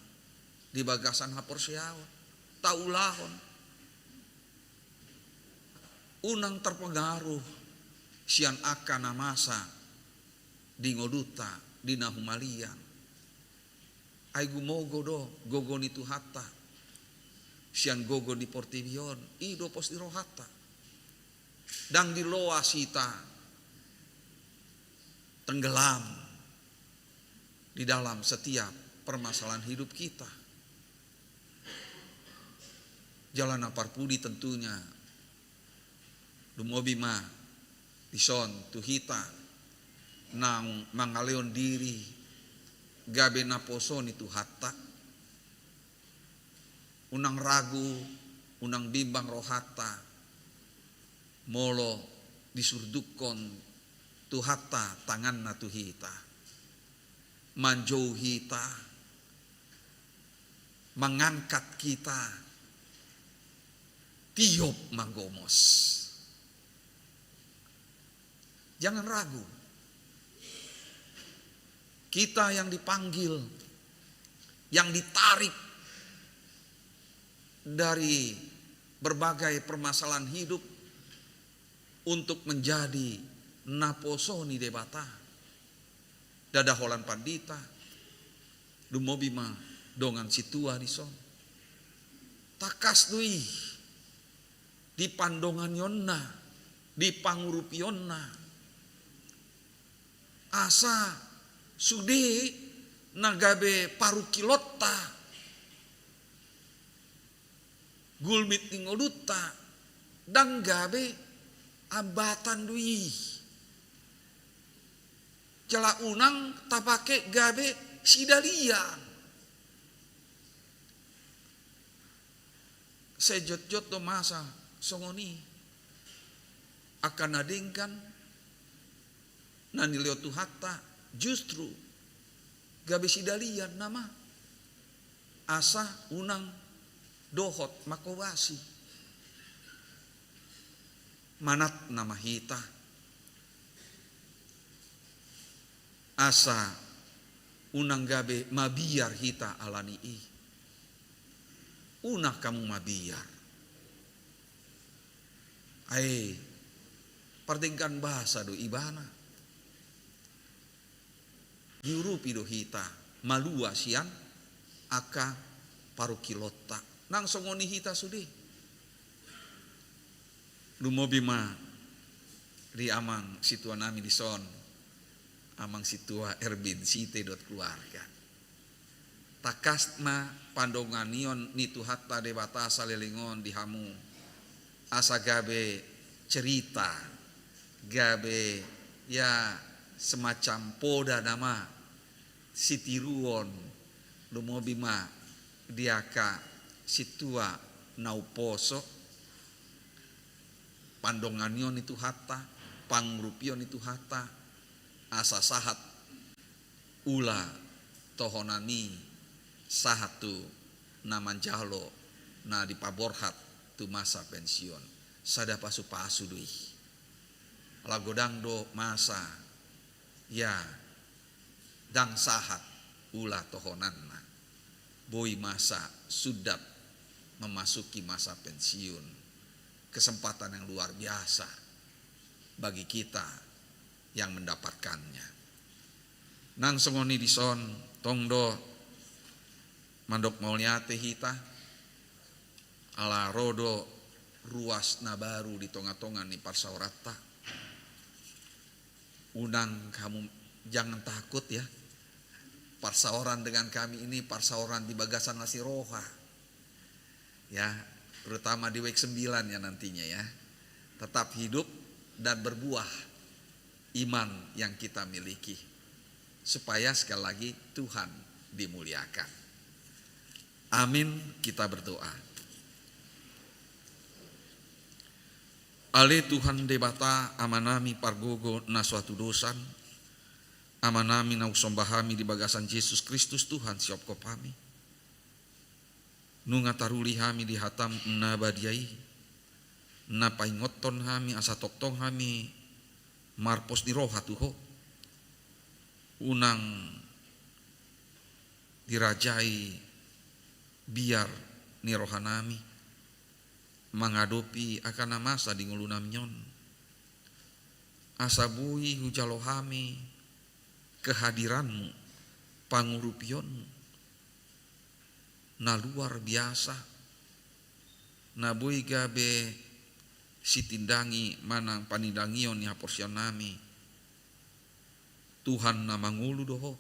di bagasan haporseaon, taulahon. Unang terpengaruh sian angka na masa di ngolunta, di na humaliang. Ai gumogo do gogo ni Tuhanta sian gogo ni portibi on, i do pos ni rohanta. Ndang diloas hita tenggelam di dalam setiap permasalahan hidup kita. Jala na parpudi tentunya, lumobi ma dison tu hita naung mangalehon diri gabe naposo ni Tuhanta. Unang ragu, unang bimbang rohanta, molo disurdukkon Tuhanta tanganna tu hita, manjou hita, mangangkat hita, tiop ma gomos. Jangan ragu. Kita yang dipanggil, yang ditarik dari berbagai permasalahan hidup untuk menjadi naposo ni Debata. Ndada holan pandita, lumobi ma dongan sintua dison. Tangkas do i di pandonganionna, di pangurupionna. Asa sude na gabe parungkilonta, Gulmit ni ngolunta ndang gabe hambatan do i. Jala unang tapake gabe sidalian. Sai jotjot do masa songon i. Angka na denggan na nilehon Tuhanta justru gabe sidalian nama, asa unang dohot manghobasi. Manat nama hita, asa unang gabe mabiar hita ala ni i. Unang hamu mabiar. Ai pardenggan basa do ibana. Diurupi do hita malua sian angka parungkilonta. Nang songon i hita sude. Lumobi ma di amang situa nami dison, amang situa Erbin Site dohot keluarga. Tangkas ma pandonganion ni Tuhanta Debata saleleng on di hamu, asa gabe cerita, gabe, ya, semacam poda nama sitiruon, lumobi ma di angka situa na umposo, pandonganion ni Tuhanta, pangurupion ni Tuhanta, asa sahat ula tohonan i, sahat tu na manjalo na dipaborhat tu masa pensiun. Sada pasupasu do i. Ala godang do masa, ya, ndang sahat ula tohonanna. Boi masa sundat memasuki masa pensiun. Kesempatan yang luar biasa bagi kita yang mendapatkannya. Nang songon i dison, tong do mandok mauliate hita, ala ro do ruas na baru di tonga-tonga ni parsaoranta. Unang hamu, jangan takut ya. Parsaoran dengan kami ini parsaoran di bagasan las ni roha. Ya, terutama di W K sembilan ya nantinya ya. Tetap hidup dan berbuah iman yang kita miliki. Supaya sekali lagi Tuhan dimuliakan. Amin, kita berdoa. Ale Tuhan Debata, Amanami pargogo na so hatudosan, Amanami na husomba hami di bagasan Jesus Kristus Tuhan sihophop hami. Nunga taruli hami di hataM na badia i, na paingothon hami asa tongtong hami marpos ni roha tu Ho. Unang dirajai biar ni rohanami mangadopi angka na masa di ngolunami on. Asa boi hujalo hami kehadiranMu, pangurupionMu na luar biasa, na boi gabe sitindangi manang panindangion ni haporseaonnami. Tuhan na mangolu do Ho,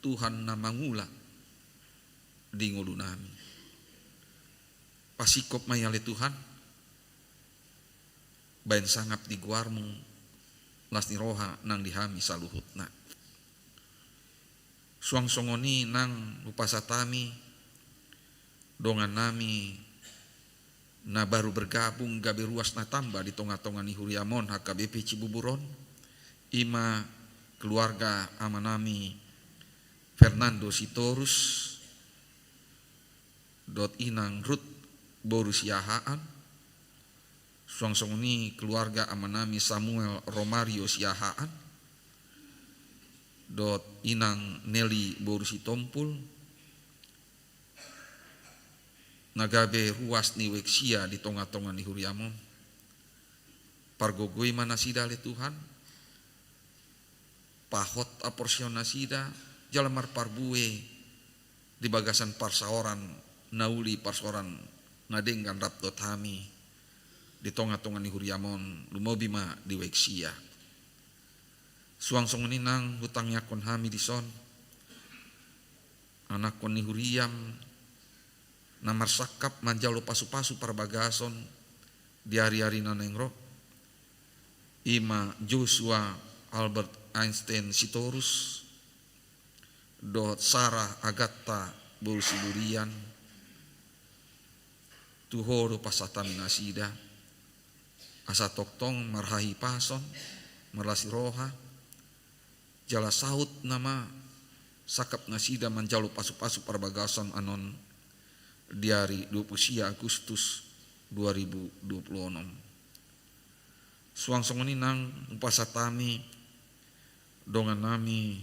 Tuhan na mangula di ngolunami. Pasingkop ma i ale Tuhan, baen sangap di goarMu las ni roha nang di hami saluhutna. Suang songon i nang hupasahat hami dongannami na baru bergabung gabe ruas na tamba di tonga-tonga ni huriaM on H K B P Cibubur on, i ma keluarga amanami Fernando Sitorus dohot inang Ruth boru Siahaan, suang songon i keluarga amanami Samuel Romario Siahaan dohot inang Neli boru Sitompul, na gabe ruas ni W K sia di tonga-tonga ni huriaM on. Pargogoi ma nasida ale Tuhan, pahot haporseaon nasida, jala marparbue di bagasan parsaoran na uli, parsaoran na denggan rap dohot hami di tonga-tonga ni huriaM on, lumobi ma di W K sia. Suang songon i nang hutangiangkon hami dison anakkon ni huriaM, na marsangkap manjalo pasu-pasu parbagason di ari-ari na naeng ro, i ma Joshua Albert Einstein Sitorus dohot Sarah Agatha boru Sidurian. Tu Ho do pasahatonnami nasida, asa tongtong marhahipason, marlas ni roha, jala saut nama sangkap nasida manjalo pasu-pasu parbagason annon di ari dua pulu sia Agustus dua ribu dua pulu onom. Suang songon i nang hupasahat hami dongannami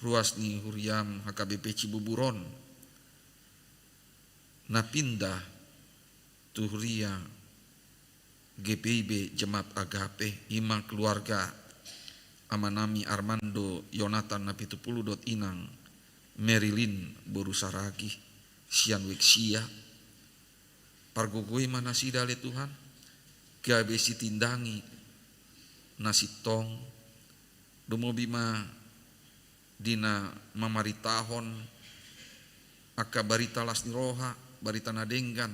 ruas ni huriam H K B P Cibubur on, na pindah tu huria G P I B Jemaat Agape, i ma keluarga amanami Armando Yonatan na pitu pulu dohot inang Merilin boru Saragih sian Weksia. Pargogoi ma nasida ale Tuhan, gabe sitindangi na sintong, lumobi ma di na mamaritahon angka barita las ni roha, barita na denggan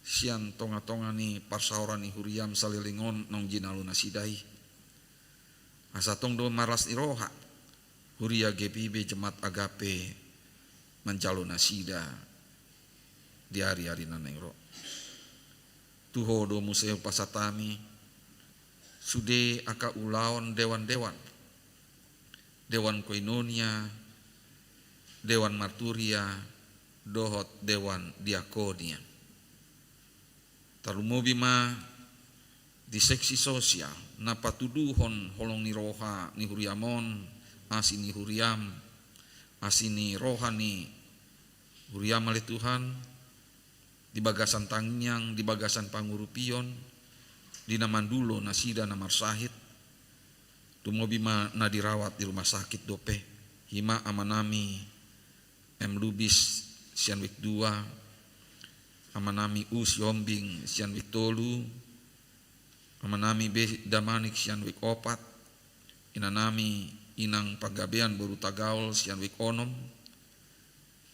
sian tonga-tonga ni parsaoran ni huriam saleleng on naung jinalo nasida i. Asa tong do marlas ni roha huria G P I B Jemaat Agape manjalo nasida di ari-ari na naeng ro. Tu Ho do muse hupasahat hami sude angka ulaon dewan-dewan, dewan koinonia, dewan marturia, dohot dewan diakonia. Tarlumobi ma di seksi sosial na patuduhon holong ni roha ni huriam on, asi ni huriam, asi ni roha ni huriam ale Tuhan, di bagasan tangiang, di bagasan pangurupion, di na mandulo nasida na marsahit, lumobi ma na dirawat di rumah sakit dope, i ma amanami M Lubis sian Wik dua, amanami U Siombing sian Wik tolu, amanami B Damanik sian Wik opat, inanami Inang Panggabean boru Tagaol sian Wik onom,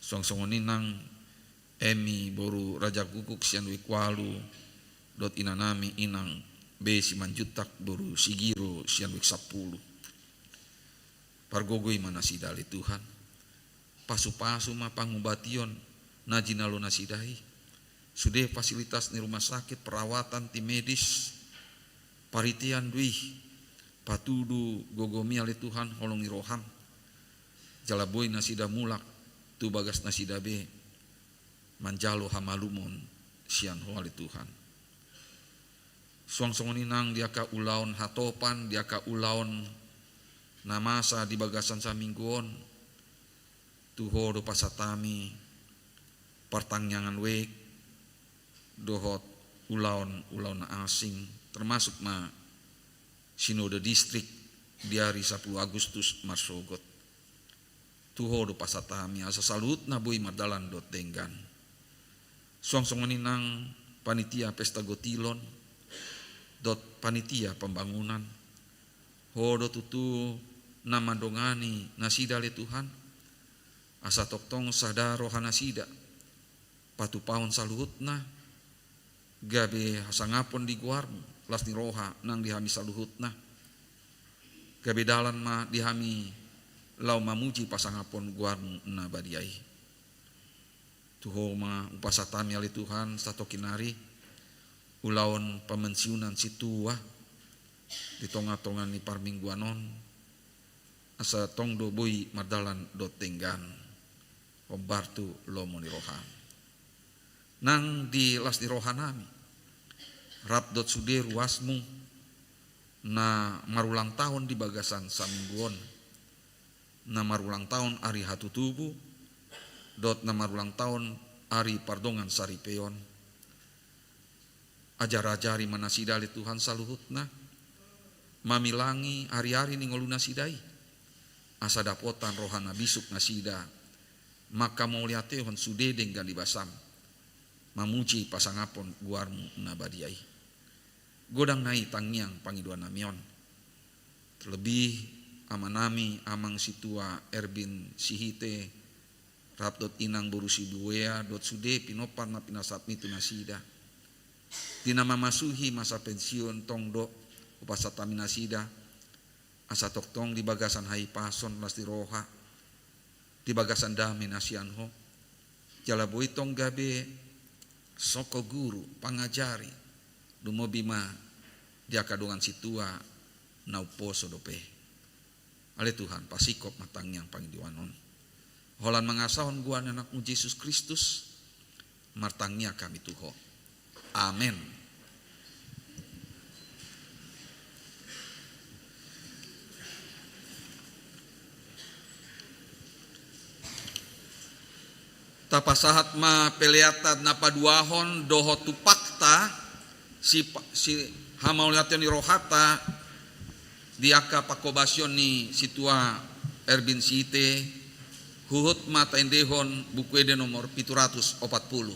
suang songon i nang Emi boru Raja Guguk sian Wik ualu, dohot inanami Inang B Simanjuntak boru Sigiro sian Wik sampulu. Pargogoi ma nasida ale Tuhan. Pasu-pasu ma pangubation na jinalo nasida i. Sude fasilitas ni rumah sakit, perawatan, tim medis, paritean do i, patudu gogomi ale Tuhan holong ni roham. Jala boi nasida mulak tu bagas nasida be manjalo hamalumon sian Ho ale Tuhan. Suang songon i nang di angka ulaon hatopan, di angka ulaon na masa di bagasan saminggu on, tu Ho do pasahat hami partangiangan wijk dohot ulaon-ulaon na asing, termasuk ma Sinode Distrik di ari sampulu Agustus marsogot. Tu Ho do pasahat hami asa saluhutna boi mardalan dohot denggan. Suang songon i nang panitia pesta gotilon dohot panitia pembangunan. Ho do tutu na mandongani nasida ale Tuhan, asa tongtong sada roha nasida patupahon saluhutna, gabe hasangapon di goarmu, las ni roha nang di hami saluhutna. Gabe dalan ma di hami laho mamuji pasangapon goarmu na badia i. Tu Ho ma hupasahat hami ale Tuhan, satongkin nari ulaon pamansiunan sintua di tonga-tonga ni parmingguan on, asa tong do boi mardalan dohot denggan, hombar tu lomo ni roham. Nang di las ni rohanami, rap dohot sude ruasmu na marulang tahun di bagasan saminggu on, na marulang tahun ari hatutubu, dohot na marulang tahun ari pardongan saripeon. Ajar-ajari ma nasida ale Tuhan saluhutna, mamilangi ari-ari ni ngolu nasida i, asa dapotan roha na bisuk nasida, mangkamauliatehon sude denggan ni basam, mamuji pasangapon goarmu na badia i. Godang na i tangiang pangidoannami on. Terlebih amanami amang sintua Erbin Sihite, Rap dohot inang boru Sibuea dohot sude pinompar na pinasahatmi tu nasida. Di na mamasuhi masa pensiun tong do hupasahat hami nasida, asa tongtong di bagasan hahipason las ni roha, di bagasan dame na sian Ho. Jala boi tong gabe songon guru pangajari, lumobi ma di angka dongan sintua na umposo dope. Ale Tuhan, pasingkop ma tangiang pangidoan on. Holan mangasahon goar ni Anak-Mu Jesus Kristus, martangiang hami tu Ho. Amen. Tapasahat ma pelean na paduahon dohot tupakta si, si hamauliateon ni rohanta di angka panghobasion ni sintua Erwin Siite, huhut ma taendehon Buku Ende nomor pitu ratus opat pulu.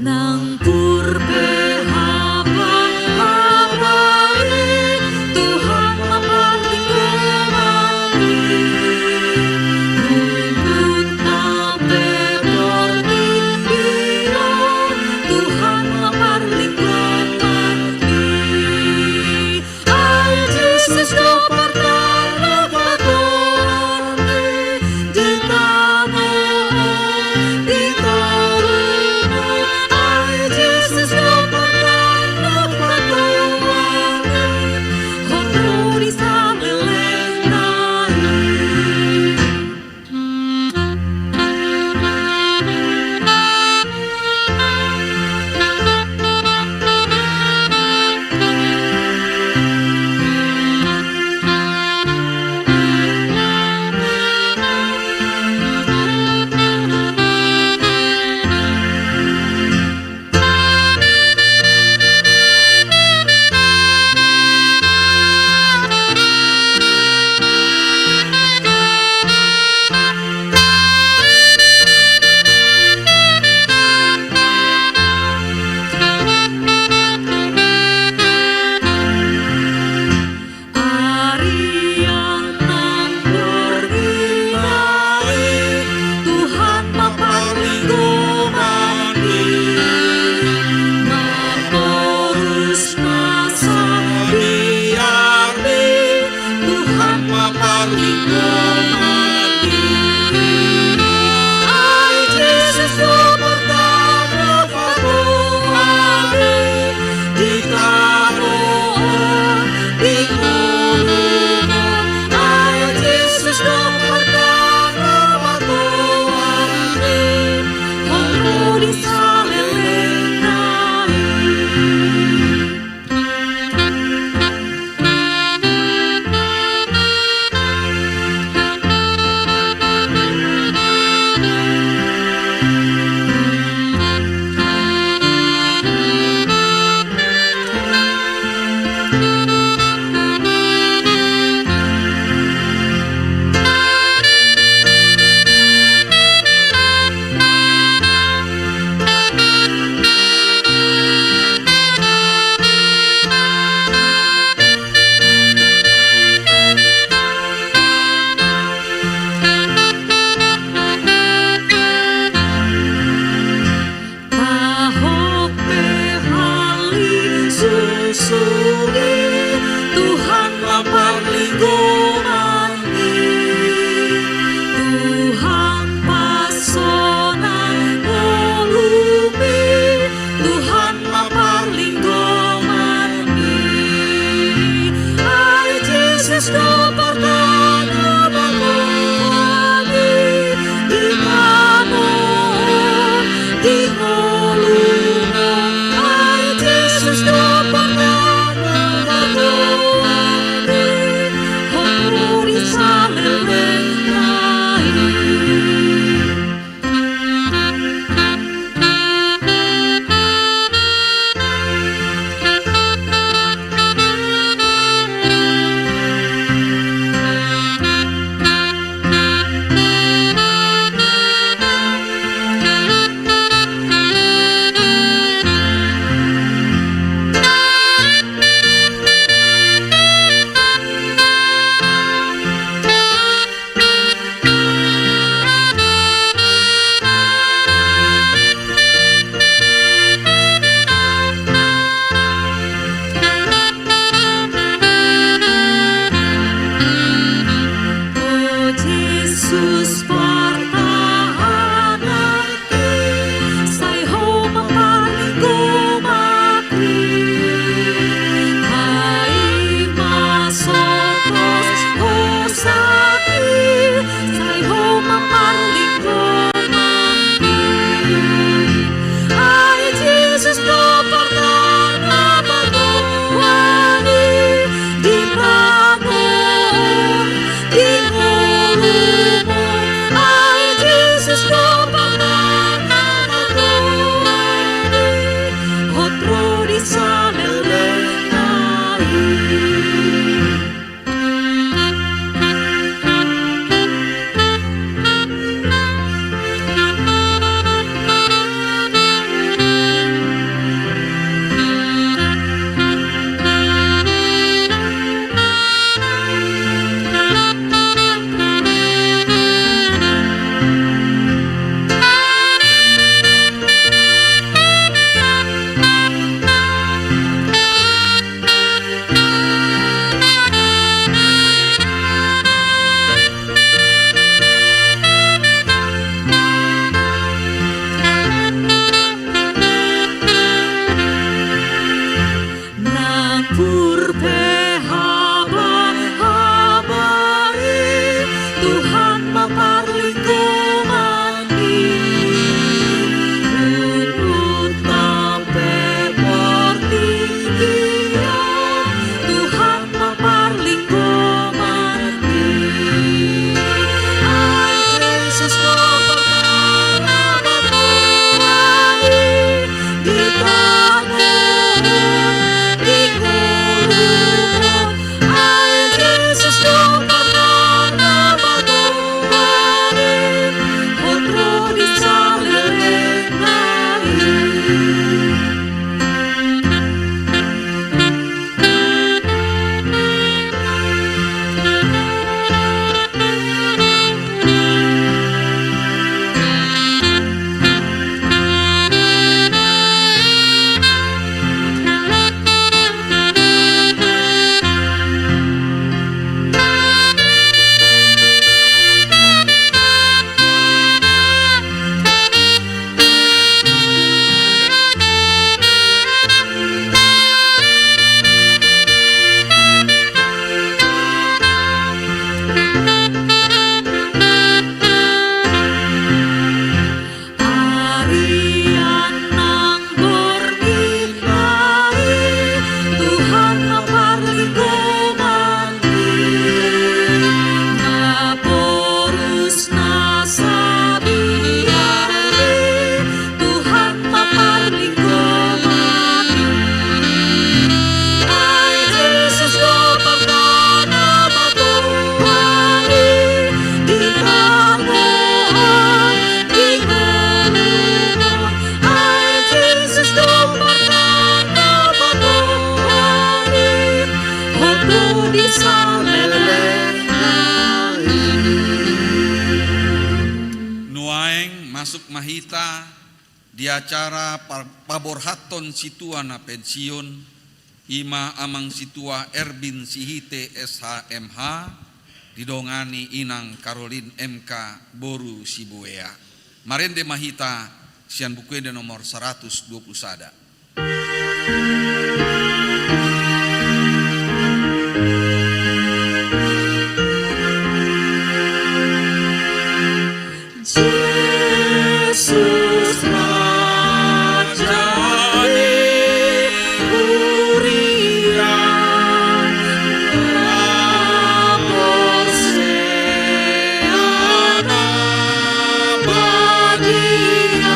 Nang pur pe haba-haba i, Tuhan ma parlinggoman i. Rungkut pe portibi on, Tuhan ma parlinggoman i. Ai Jesus do partanopatoan i di tano on, di torumu. Ai Jesus do partanopatoan i, hot ro di saleleng na i. Arian nang borngin i, Tuhan ma parlinggoman i. Maporus ma sabiar i, Tuhan ma parlinggoman i. Ai Jesus do partanopatoan i di tano on, di ngolunami. Ai Jesus do partanopatoan i, hot ro di saleleng na i. Tahop pe hali susugi, Tuhan ma parlinggoman i. Tuhan pasonang ngolumi, Tuhan ma parlinggoman i. Ai Jesus do partanopatoan i, di tano on, di ngolunami. Ai Jesus do partanopatoan i, hot ro di saleleng na i. Di acara pa-, paborhathon sintua na pensiun, i ma Amang Sintua Erbin Sihite, S H, M H, didongani Inang Karolin, M K, boru Sibuea. Marende ma hita sian Buku Ende nomor saratus dua pulu sada. Jesus, Raja ni huria, na porsea na badia.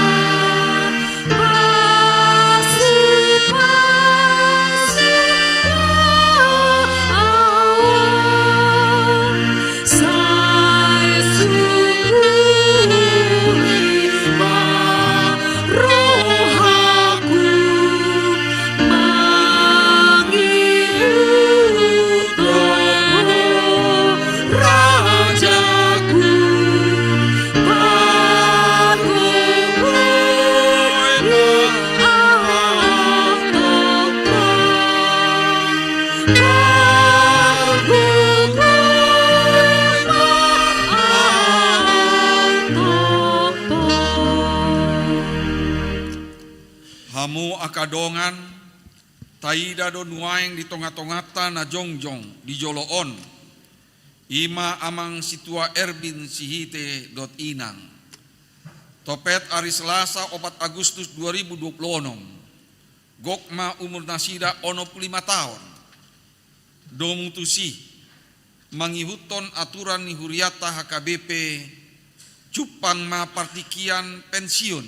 Hamu angka dongan, taida do nuaeng di tonga-tonganta na jongjong di jolo on, i ma Amang Sintua Erbin Sihite dohot Inang. Topet ari Selasa, opat Agustus dua ribu dua pulu onom, gok ma umur nasida onom pulu lima taon. Domu tusi, mangihuthon aturan ni hurianta H K B P, jumpang ma partingkian pensiun,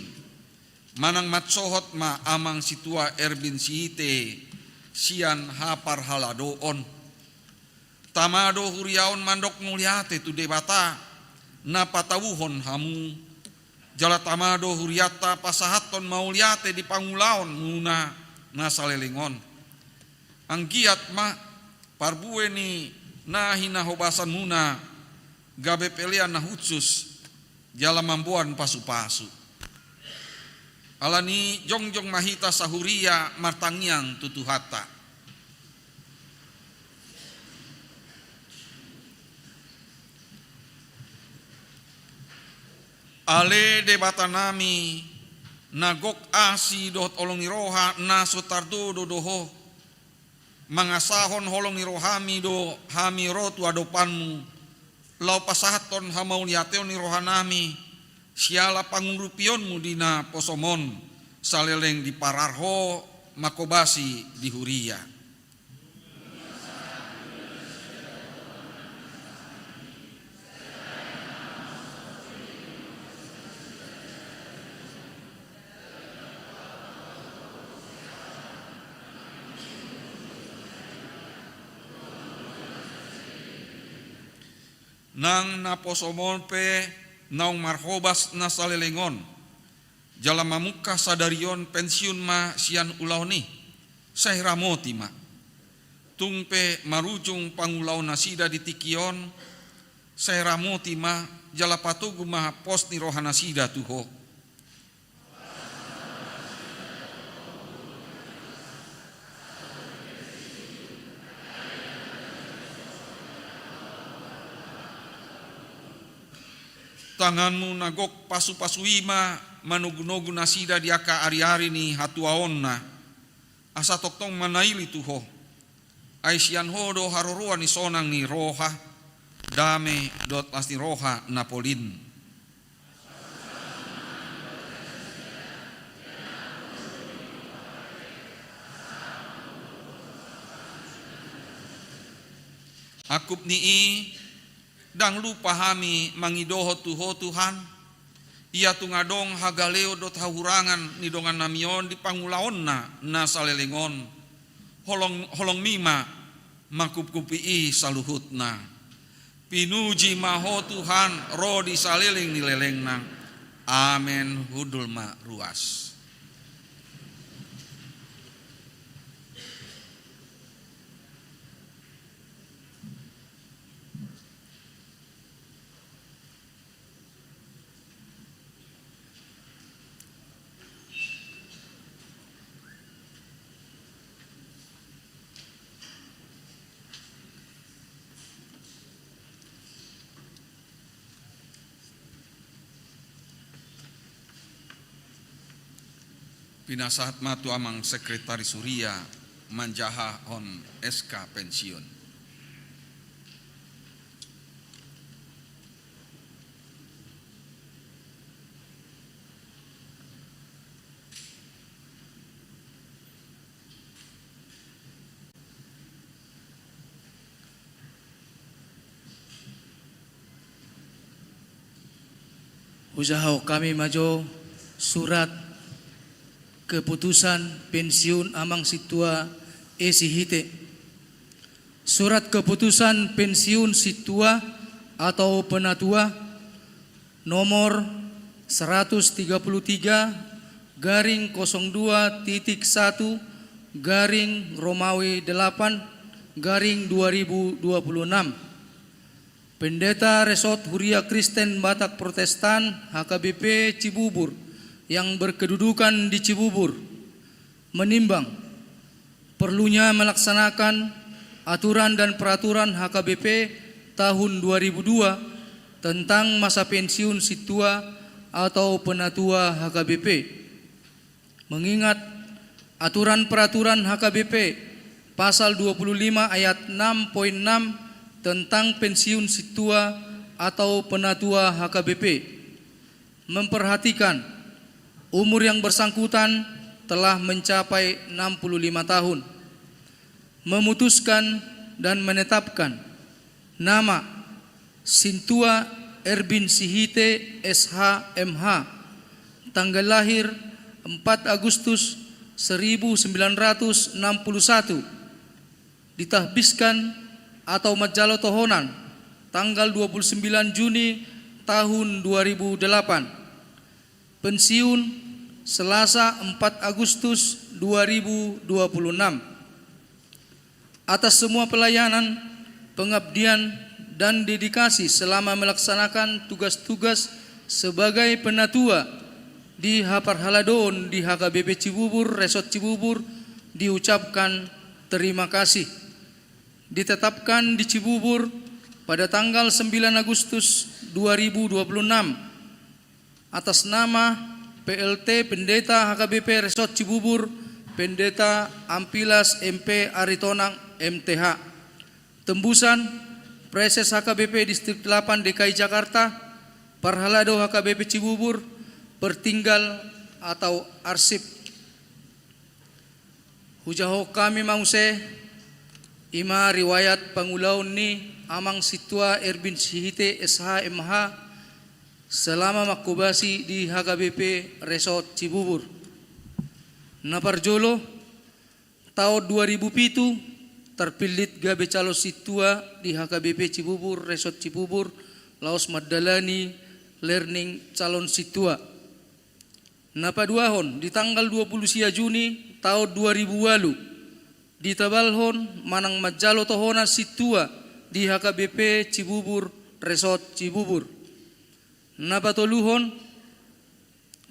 manang mansohot ma Amang Sintua Erbin Sihite sian haparhaladoon. Tama do huria on mandok mauliate tu Debata na patauhon hamu, jala tama do hurianta pasahathon mauliate di pangulaonmuna na saleleng on. Anggiat ma parbue ni na hinahobasanmuna gabe pelean na hushus jala mamboan pasu-pasu. Alani i jongjong ma hita sahuria martangiang tu Tuhanta. Ale Debatanami, na gok asi dohot holong ni roha na so tardodo do Ho, mangasahon holong ni rohaMi do hami ro tu adopanMu, laho pasahathon hamauliateon ni rohanami, siala pangurupionMu di naposoM on, saleleng diparar Ho manghobasi di huria. Nang naposoM on pe naung marhobas na saleleng on, jala mamungka sadari on pensiun ma sian ulaon i, sai ramoti ma. Tung pe marujung pangulaonnasida di tingki on, sai ramoti ma, jala patogu ma pos ni rohanasida tu Ho. TanganMu na gok pasu-pasu i ma manogu-nogu nasida di angka ari-ari ni hatuaonna, asa tongtong manaili tu Ho. Ai sian Ho do haroroan ni sonang ni roha, dame dohot las ni roha na polin. Angkup ni i, ndang lupa hami mangidohon tu Ho, Tuhan, ia tung adong hagaleon dohot hahurangan ni dongannami on di pangulaonna na saleleng on, holong, holongMi ma manghuphupi i saluhutna. Pinuji ma Ho, Tuhan, ro di saleleng ni lelengna. Amen. Hundul ma ruas. Pinasahat ma tu amang sekretaris huria manjahahon S K pensiun. Hujahahon hami ma jo surat keputusan pensiun amang sintua E Sihite. Surat keputusan pensiun sintua atau penatua nomor seratus tiga puluh tiga garing kosong dua titik satu garing Romawi delapan garing dua ribu dua puluh enam. Pendeta Resort Huria Kristen Batak Protestan H K B P Cibubur yang berkedudukan di Cibubur menimbang perlunya melaksanakan aturan dan peraturan H K B P tahun dua ribu dua tentang masa pensiun sintua atau penatua H K B P. Mengingat aturan peraturan H K B P pasal dua puluh lima ayat enam poin enam tentang pensiun sintua atau penatua H K B P, memperhatikan umur yang bersangkutan telah mencapai enam puluh lima tahun, memutuskan dan menetapkan nama Sintua Erbin Sihite, S H, M H, tanggal lahir empat Agustus seribu sembilan ratus enam puluh satu, ditahbiskan atau manjalo tohonan tanggal dua puluh sembilan Juni tahun dua ribu delapan. Pensiun Selasa empat Agustus dua ribu dua puluh enam. Atas semua pelayanan, pengabdian, dan dedikasi selama melaksanakan tugas-tugas sebagai penatua di haparhaladoon di H K B P Cibubur, Resort Cibubur, diucapkan terima kasih. Ditetapkan di Cibubur pada tanggal sembilan Agustus dua ribu dua puluh enam atas nama P L T Pendeta H K B P Resort Cibubur, Pendeta Ampilas M P Aritonang, M T H. Tembusan, Praeses H K B P Distrik delapan D K I Jakarta, parhalado H K B P Cibubur, pertinggal atau arsip. Hujahahon hami ma muse, i ma riwayat pangulaon ni Amang Sintua Erbin Sihite, S H, M H, selama manghobasi di H K B P Resort Cibubur. Na parjolo, taon dua ribu pitu, tarpillit gabe calon sintua di H K B P Cibubur, Resort Cibubur, laos mandalani learning calon sintua. Na paduahon, di tanggal dua puluh sia Juni taon dua ribu ualu, ditabalhon manang manjalo tohonan sintua di H K B P Cibubur, Resort Cibubur. Na patoluhon,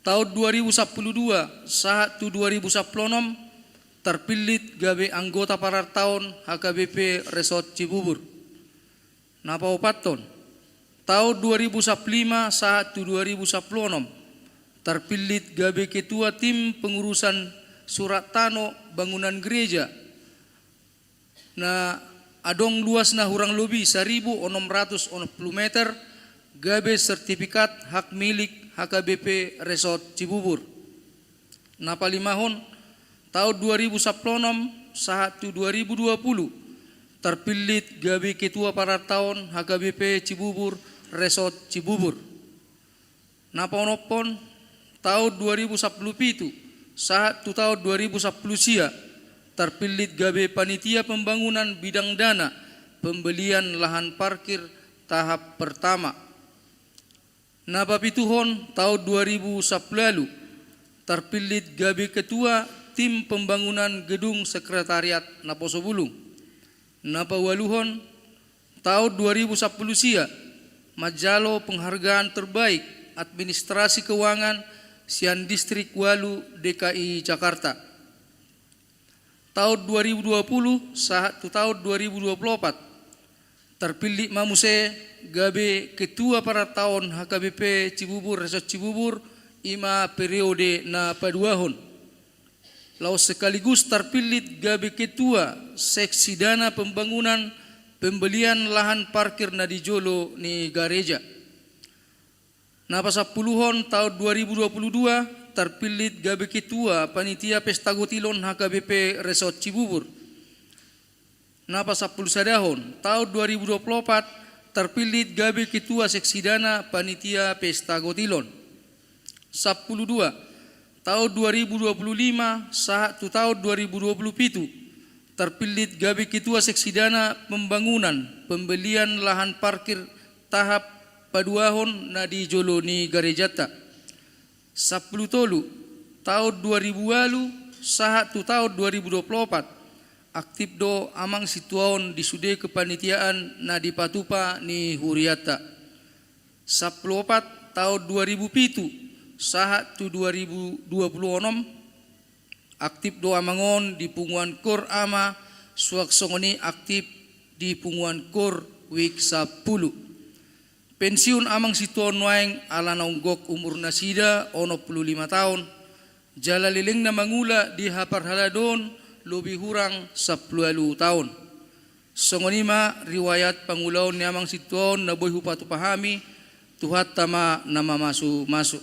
taon dua ribu sampulu dua sahat tu dua ribu sampulu onom, tarpillit gabe anggota parartaon H K B P Resort Cibubur. Na paopathon, taon dua ribu sampulu lima sahat tu dua ribu sampulu onom, tarpillit gabe ketua tim pengurusan surat tano bangunan gereja, na adong luasna hurang lobi saribu onom ratus onom pulu meter, gabe sertifikat hak milik H K B P Resort Cibubur. Na palimahon, taon dua ribu sampulu onom sahat tu dua ribu dua pulu, tarpillit gabe ketua parartaon H K B P Cibubur, Resort Cibubur. Na paonomhon, taon dua ribu sampulu pitu sahat tu taon dua ribu sampulu sia, tarpillit gabe panitia pembangunan bidang dana pembelian lahan parkir tahap pertama. Na papituhon, taon dua ribu sampulu ualu, tarpillit gabe ketua tim pembangunan gedung sekretariat Naposobulung. Na paualuhon, taon dua ribu sampulu sia, manjalo penghargaan terbaik administrasi keuangan sian Distrik ualu D K I Jakarta. Taon dua ribu dua pulu sahat tu taon dua ribu dua pulu opat, tarpillit ma muse gabe ketua parartaon H K B P Cibubur, Resort Cibubur, i ma periode na paduahon. Laos sekaligus tarpillit gabe ketua seksi dana pembangunan pembelian lahan parkir na di jolo ni gareja. Na pasampuluhon, taon dua ribu dua puluh dua, tarpillit gabe ketua panitia pesta gotilon H K B P Resort Cibubur. Na pasampulusadahon, taon dua ribu dua puluh opat, tarpillit gabe ketua seksi dana panitia pesta gotilon. Sampulu dua, taon dua ribu dua puluh lima sahat tu taon dua ribu dua puluh pitu, tarpillit gabe ketua seksi dana pembangunan pembelian lahan parkir tahap paduahon na di jolo ni garejanta. Sampulu tolu, taon dua ribu ualu sahat tu taon dua ribu dua puluh opat, aktif do amang sintua on di sude kepanitiaan na dipatupa ni hurianta. Sampulu opat, taon dua ribu pitu sahat tu dua ribu dua puluh onom, aktif do amang on di punguan KOR Ama, suang songon i aktif di punguan KOR WIK sampulu. Pensiun amang sintua on nuaeng ala naung gok umur nasida, onom pulu lima taon, jala lelengna mangula di haparhaladoon lobi hurang sampulu ualu taon. Songon i ma riwayat pangulaon ni amang sintua on na boi hupatupa hami, Tuhanta ma na mamasumasu.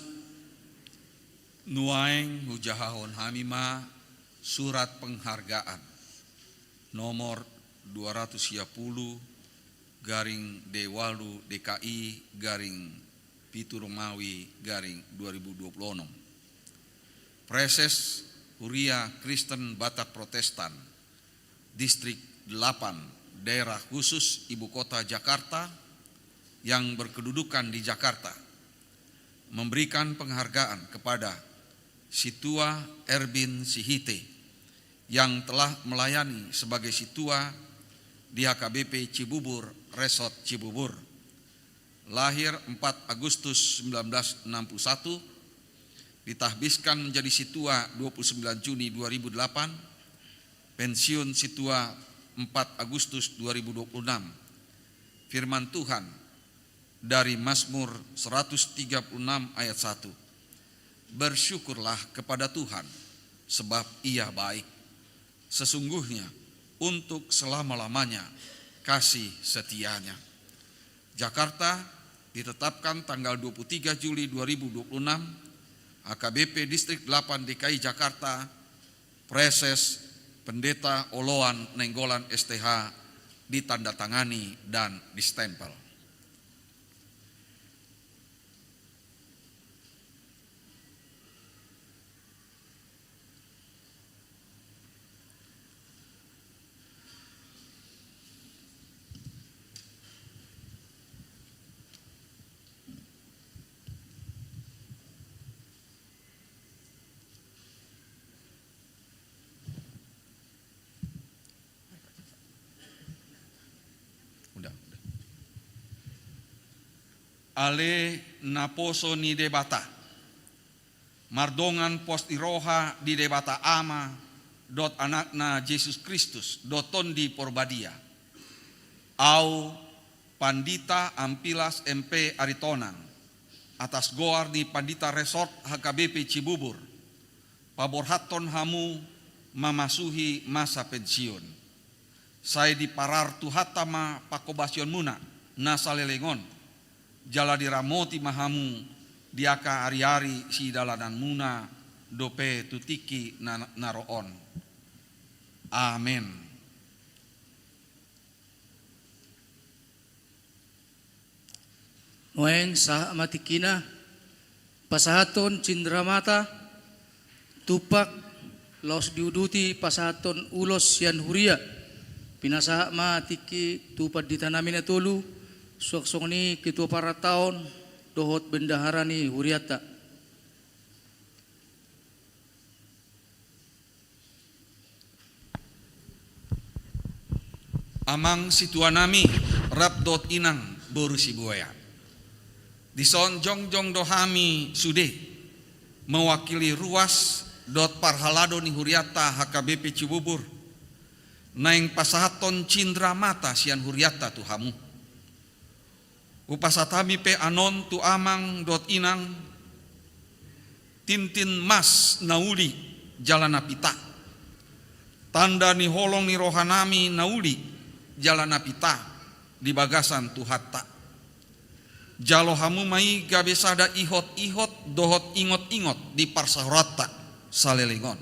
Nuaeng hujahahon hami ma surat penghargaan nomor dua ratus sia pulu garing D walu D K I garing pitu Romawi garing dua ribu dua puluh onom. Praeses Huria Kristen Batak Protestan, Distrik delapan, Daerah Khusus Ibu Kota Jakarta, yang berkedudukan di Jakarta, memberikan penghargaan kepada Sintua Erbin Sihite yang telah melayani sebagai sintua di H K B P Cibubur, Resort Cibubur. Lahir empat Agustus sembilan belas enam puluh satu, ditahbiskan menjadi sintua dua puluh sembilan Juni dua ribu delapan, pensiun sintua empat Agustus dua ribu dua puluh enam. Firman Tuhan dari Mazmur seratus tiga puluh enam ayat satu, "Bersyukurlah kepada Tuhan, sebab Ia baik. Sesungguhnya untuk selama-lamanya kasih setia-Nya." Jakarta, ditetapkan tanggal dua puluh tiga Juli dua ribu dua puluh enam, H K B P Distrik delapan D K I Jakarta, Praeses Pendeta Oloan Nainggolan S T H, ditandatangani dan distempel. Udah, udah. Ale naposo ni Debata, mardongan pos ni roha di Debata Ama dohot Anakna Jesus Kristus dohot Tondi Porbadia. Au, Pandita Ampilas M P Aritonang, atas goar ni Pandita Resort H K B P Cibubur, paborhathon hamu mamasuhi masa pensiun. Sai diparar Tuhanta ma panghobasionmuna na saleleng on, jala diramoti ma hamu di angka ari-ari sidalananmuna dope tu tingki na, na ro on. Amen. Nuaeng sahat ma tingkina pasahathon cindramata, tumpak, laos diuduti pasahathon ulos sian huria. Pinasahat ma tingki tu panditanami na tolu, suang songon i ketua parataon dohot bendahara ni hurianta. Amang situanami rap dohot inang boru Sibuea. Dison jongjong do hami sude mewakili ruas dohot parhalado ni hurianta H K B P Cibubur, naeng pasahathon cindramata sian hurianta tu hamu. Hupasahat hami pe anon tu amang dohot inang, tintin mas na uli jala na pita, Tanda ni holong ni rohanami na uli jala na pita di bagasan Tuhanta. Jalo hamu ma i gabe sada ihot-ihot dohot ingot-ingot di parsaoranta saleleng on.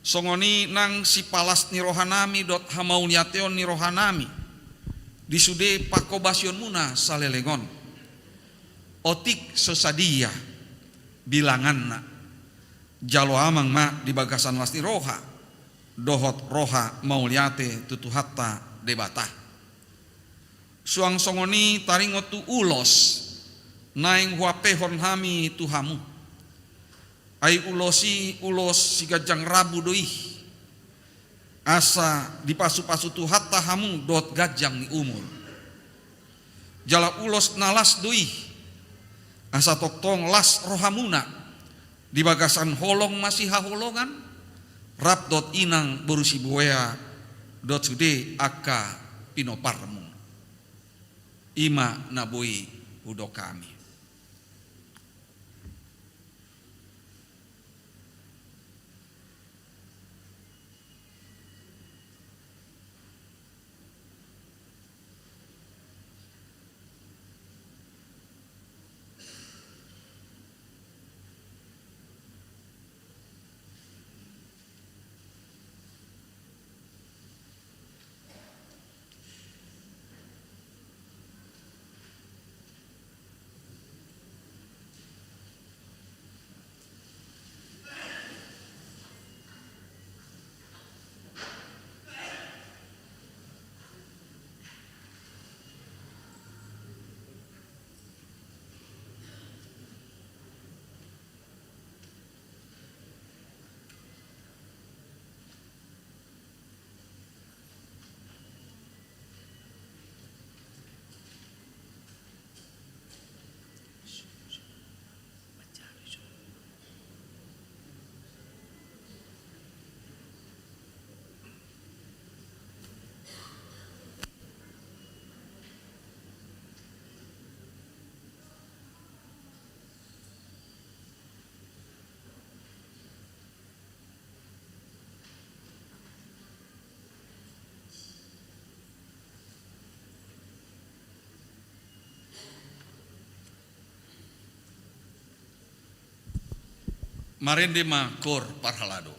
Songon i nang sipalas ni rohanami dohot hamauliateon ni rohanami di sude panghobasionmuna saleleng on. Otik so sadia bilanganna. Jalo Amang ma di bagasan las ni roha dohot roha mauliate tu Tuhanta Debata. Suang songon i taringot tu ulos naeng huampehon hami tu hamu. Ai ulos i ulos siganjang rambu do i, asa dipasupasu Tuhanta hamu dohot ganjang ni umur. Jala ulos na las do i, asa tongtong las rohamuna di bagasan holong masihaholongan rap dohot inang boru Sibuea dohot sude angka pinomparmu. I ma na boi hudok hami. Marende ma koor parhalado.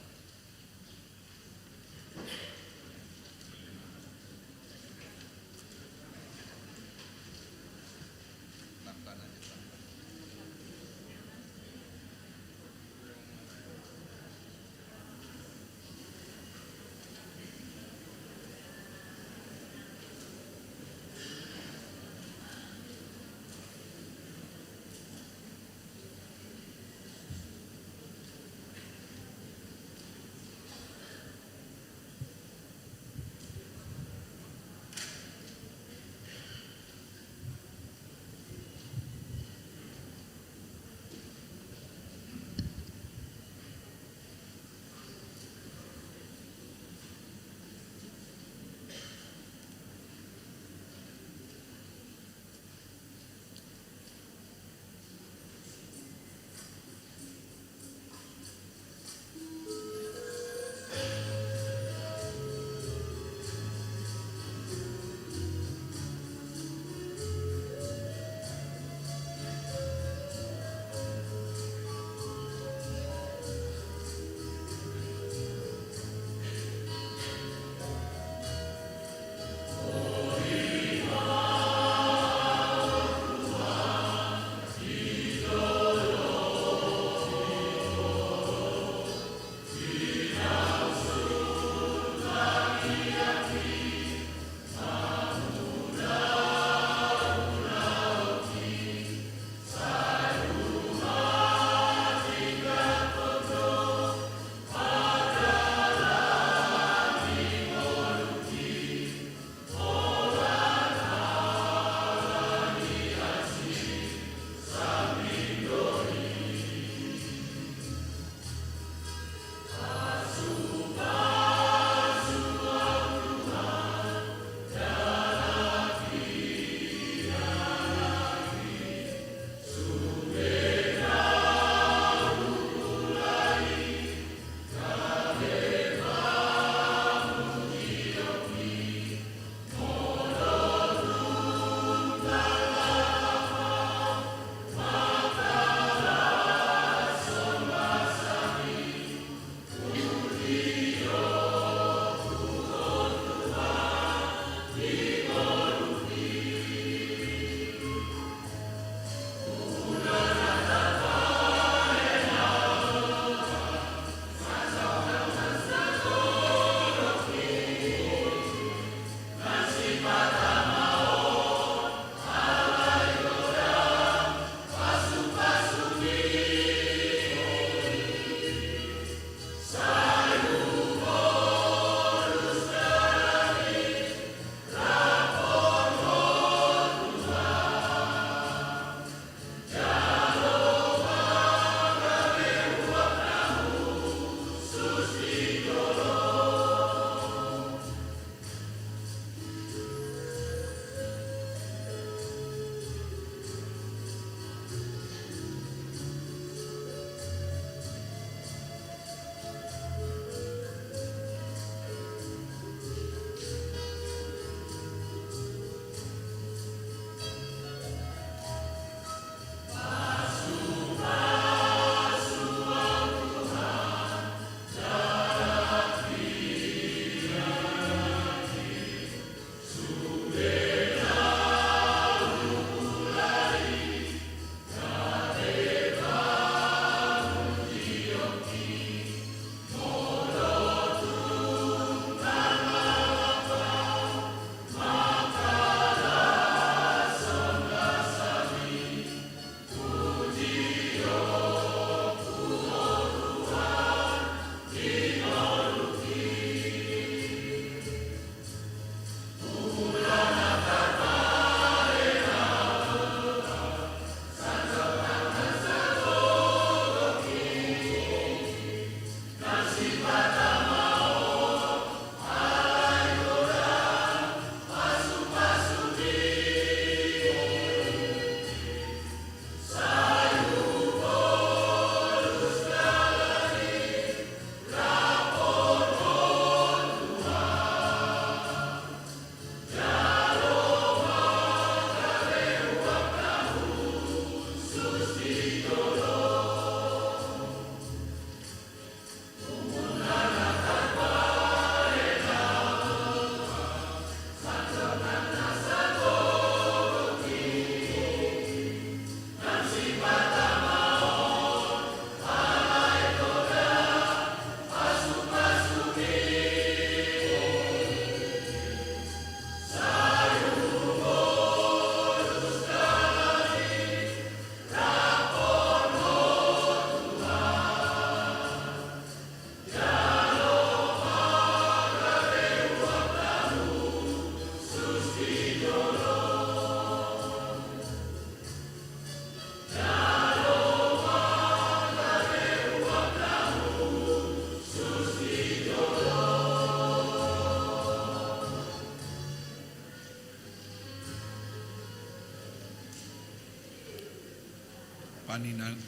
Paninang-,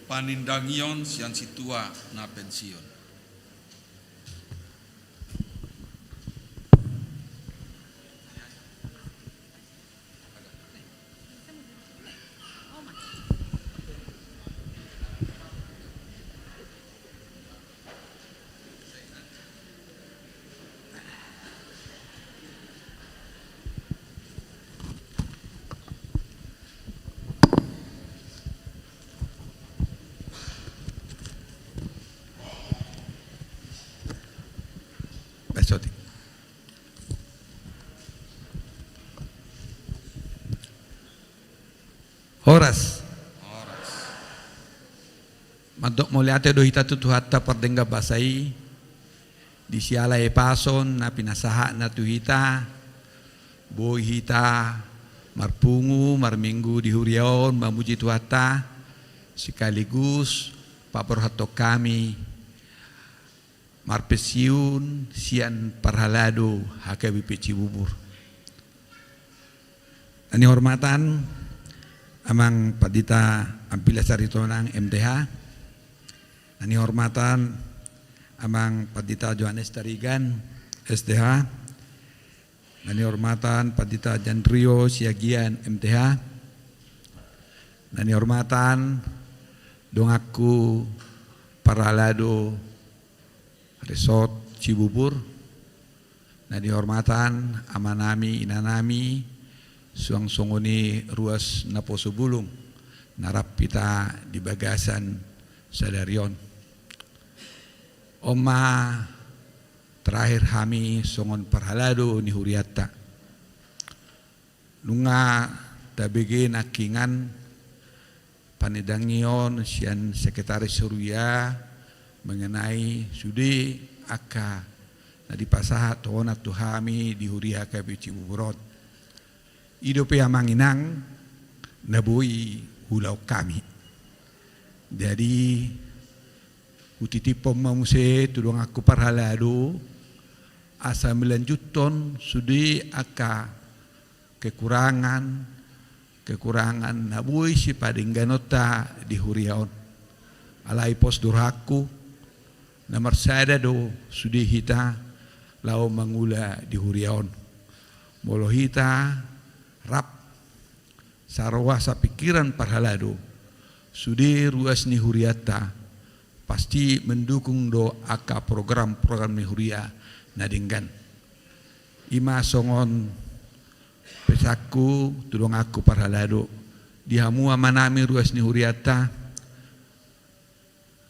panindangion sian sintua na pensiun. Basotik. Horas. Horas. Mandok mauliate do hita tu Tuhanta pardenggan basa i, di siala epason na pinasahatna tu hita, boi hita marpungu, marminggu di huria on, mamuji Tuhanta, sekaligus paborhathon hami marpensiun sian parhalado H K B P Cibubur. Na nihormatan Amang Pandita Ampilas Aritonang, M T H. Na nihormatan Amang Pandita Johannes Tarigan, S T H. Na nihormatan Pandita Janrio Siagian, M T H. Na nihormatan donganku parhalado Resort Cibubur, na nihormatan amanami, inanami, suang songon i ruas naposo bulung na rap hita di bagasan sadari on. On ma terakhir hami songon parhalado ni hurianta. Nunga tabege nangkiningan panindangion sian sekretaris huria mengenai sude angka na dipasahat holan tu hami di huria H K B P Cibubur on. I dope, Amang Inang, na boi huulahon hami. Jadi, hutitiphon ma muse tu donganku parhalado, asa melanjuthon sude angka kekurangan, kekurangan na boi sipadengganonta di huria on. Alai pos do rohangku, na marsada do sude hita laho mangula di huria on. Molo hita rap saroha sapingkiran parhalado, sude ruas ni hurianta pasti mendukung do angka program-program ni huria na denggan. I ma songon pesanku tu donganku parhalado, di hamu amanami ruas ni hurianta,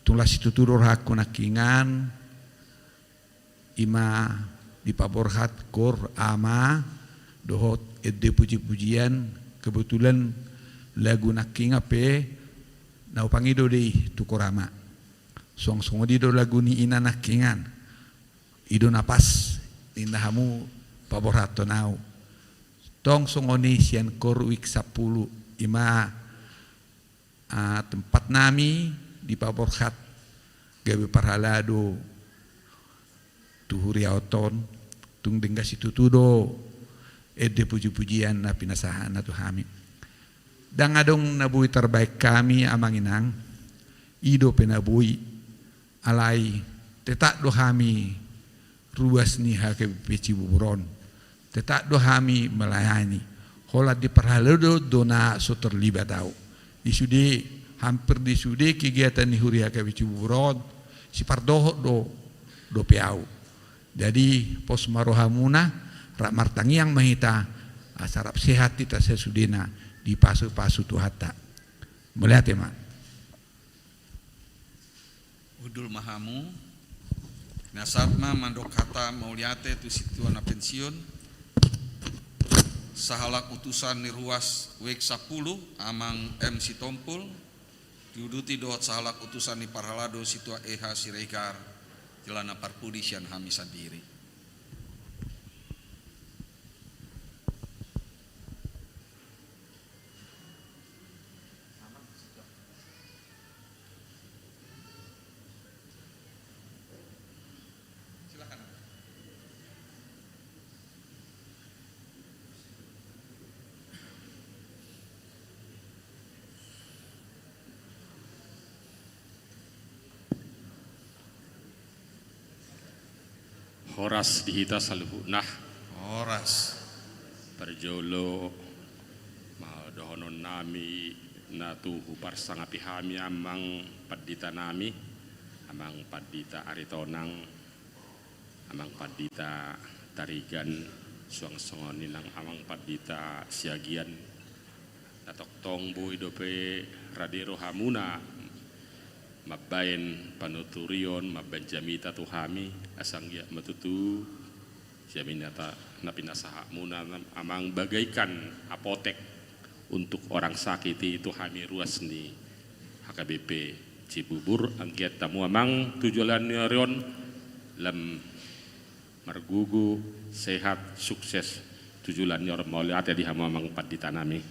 tung las situtu do rohangku nangkiningan, i ma dipaborhat kor ama dohot ende puji-pujian, kebetulan lagu nangkiningan pe na hupangido do i tu kor ama. Suang songon i do lagu ni ina nangkiningan. I do na pas ninna hamu paborhathon ahu. Tong songon i sian kor Wijk sampulu, i ma ah, tempatnami dipaborhat gabe parhalado tu huria on, tung denggan situtu do ende puji-pujian na pinasahatna tu hami. Ndang adong na boi tarbahen hami, Amang Inang, i dope na boi. Alai tetap do hami ruas ni H K B P Cibubur on, tetap do hami melayani. Holan di parhalado do na so terlibat ahu. Di sude, hampir di sude kegiatan ni huria H K B P Cibubur on, sipardohot do dope ahu. Jadi, pos ma rohamuna, rap martangiang ma hita, asa rap sehat hita sasudena, dipasu-pasu Tuhanta. Mauliate ma. Hundul ma hamu. Pinasahat ma mandok hata mauliate tu sintua na pensiun, sahalak utusan ni ruas Wijk sampulu, Amang M Sitompul, diuduti dohot sahalak utusan ni parhalado sintua E H Siregar, jala na parpudi sian hami sandiri. Horas di hita saluhutna. Horas. Parjolo ma dohonon nami na tu huparsangapi hami amang pandita nami, amang pandita Aritonang, amang pandita Tarigan, suang songon i nang amang pandita Siagian. Na tongtong boi dope rade rohamuna mambaen panuturion, mambaen jamita tu hami, asa anggiat ma tutu jamita na pinasahatmuna amang bagaikan apotek untuk orang sakit i tu hami ruas ni H K B P Cibubur, anggiat hamu amang tu joloan ni ari on lam margogo, sehat, sukses tu joloan ni ari on. Mauliate di hamu amang pandita nami.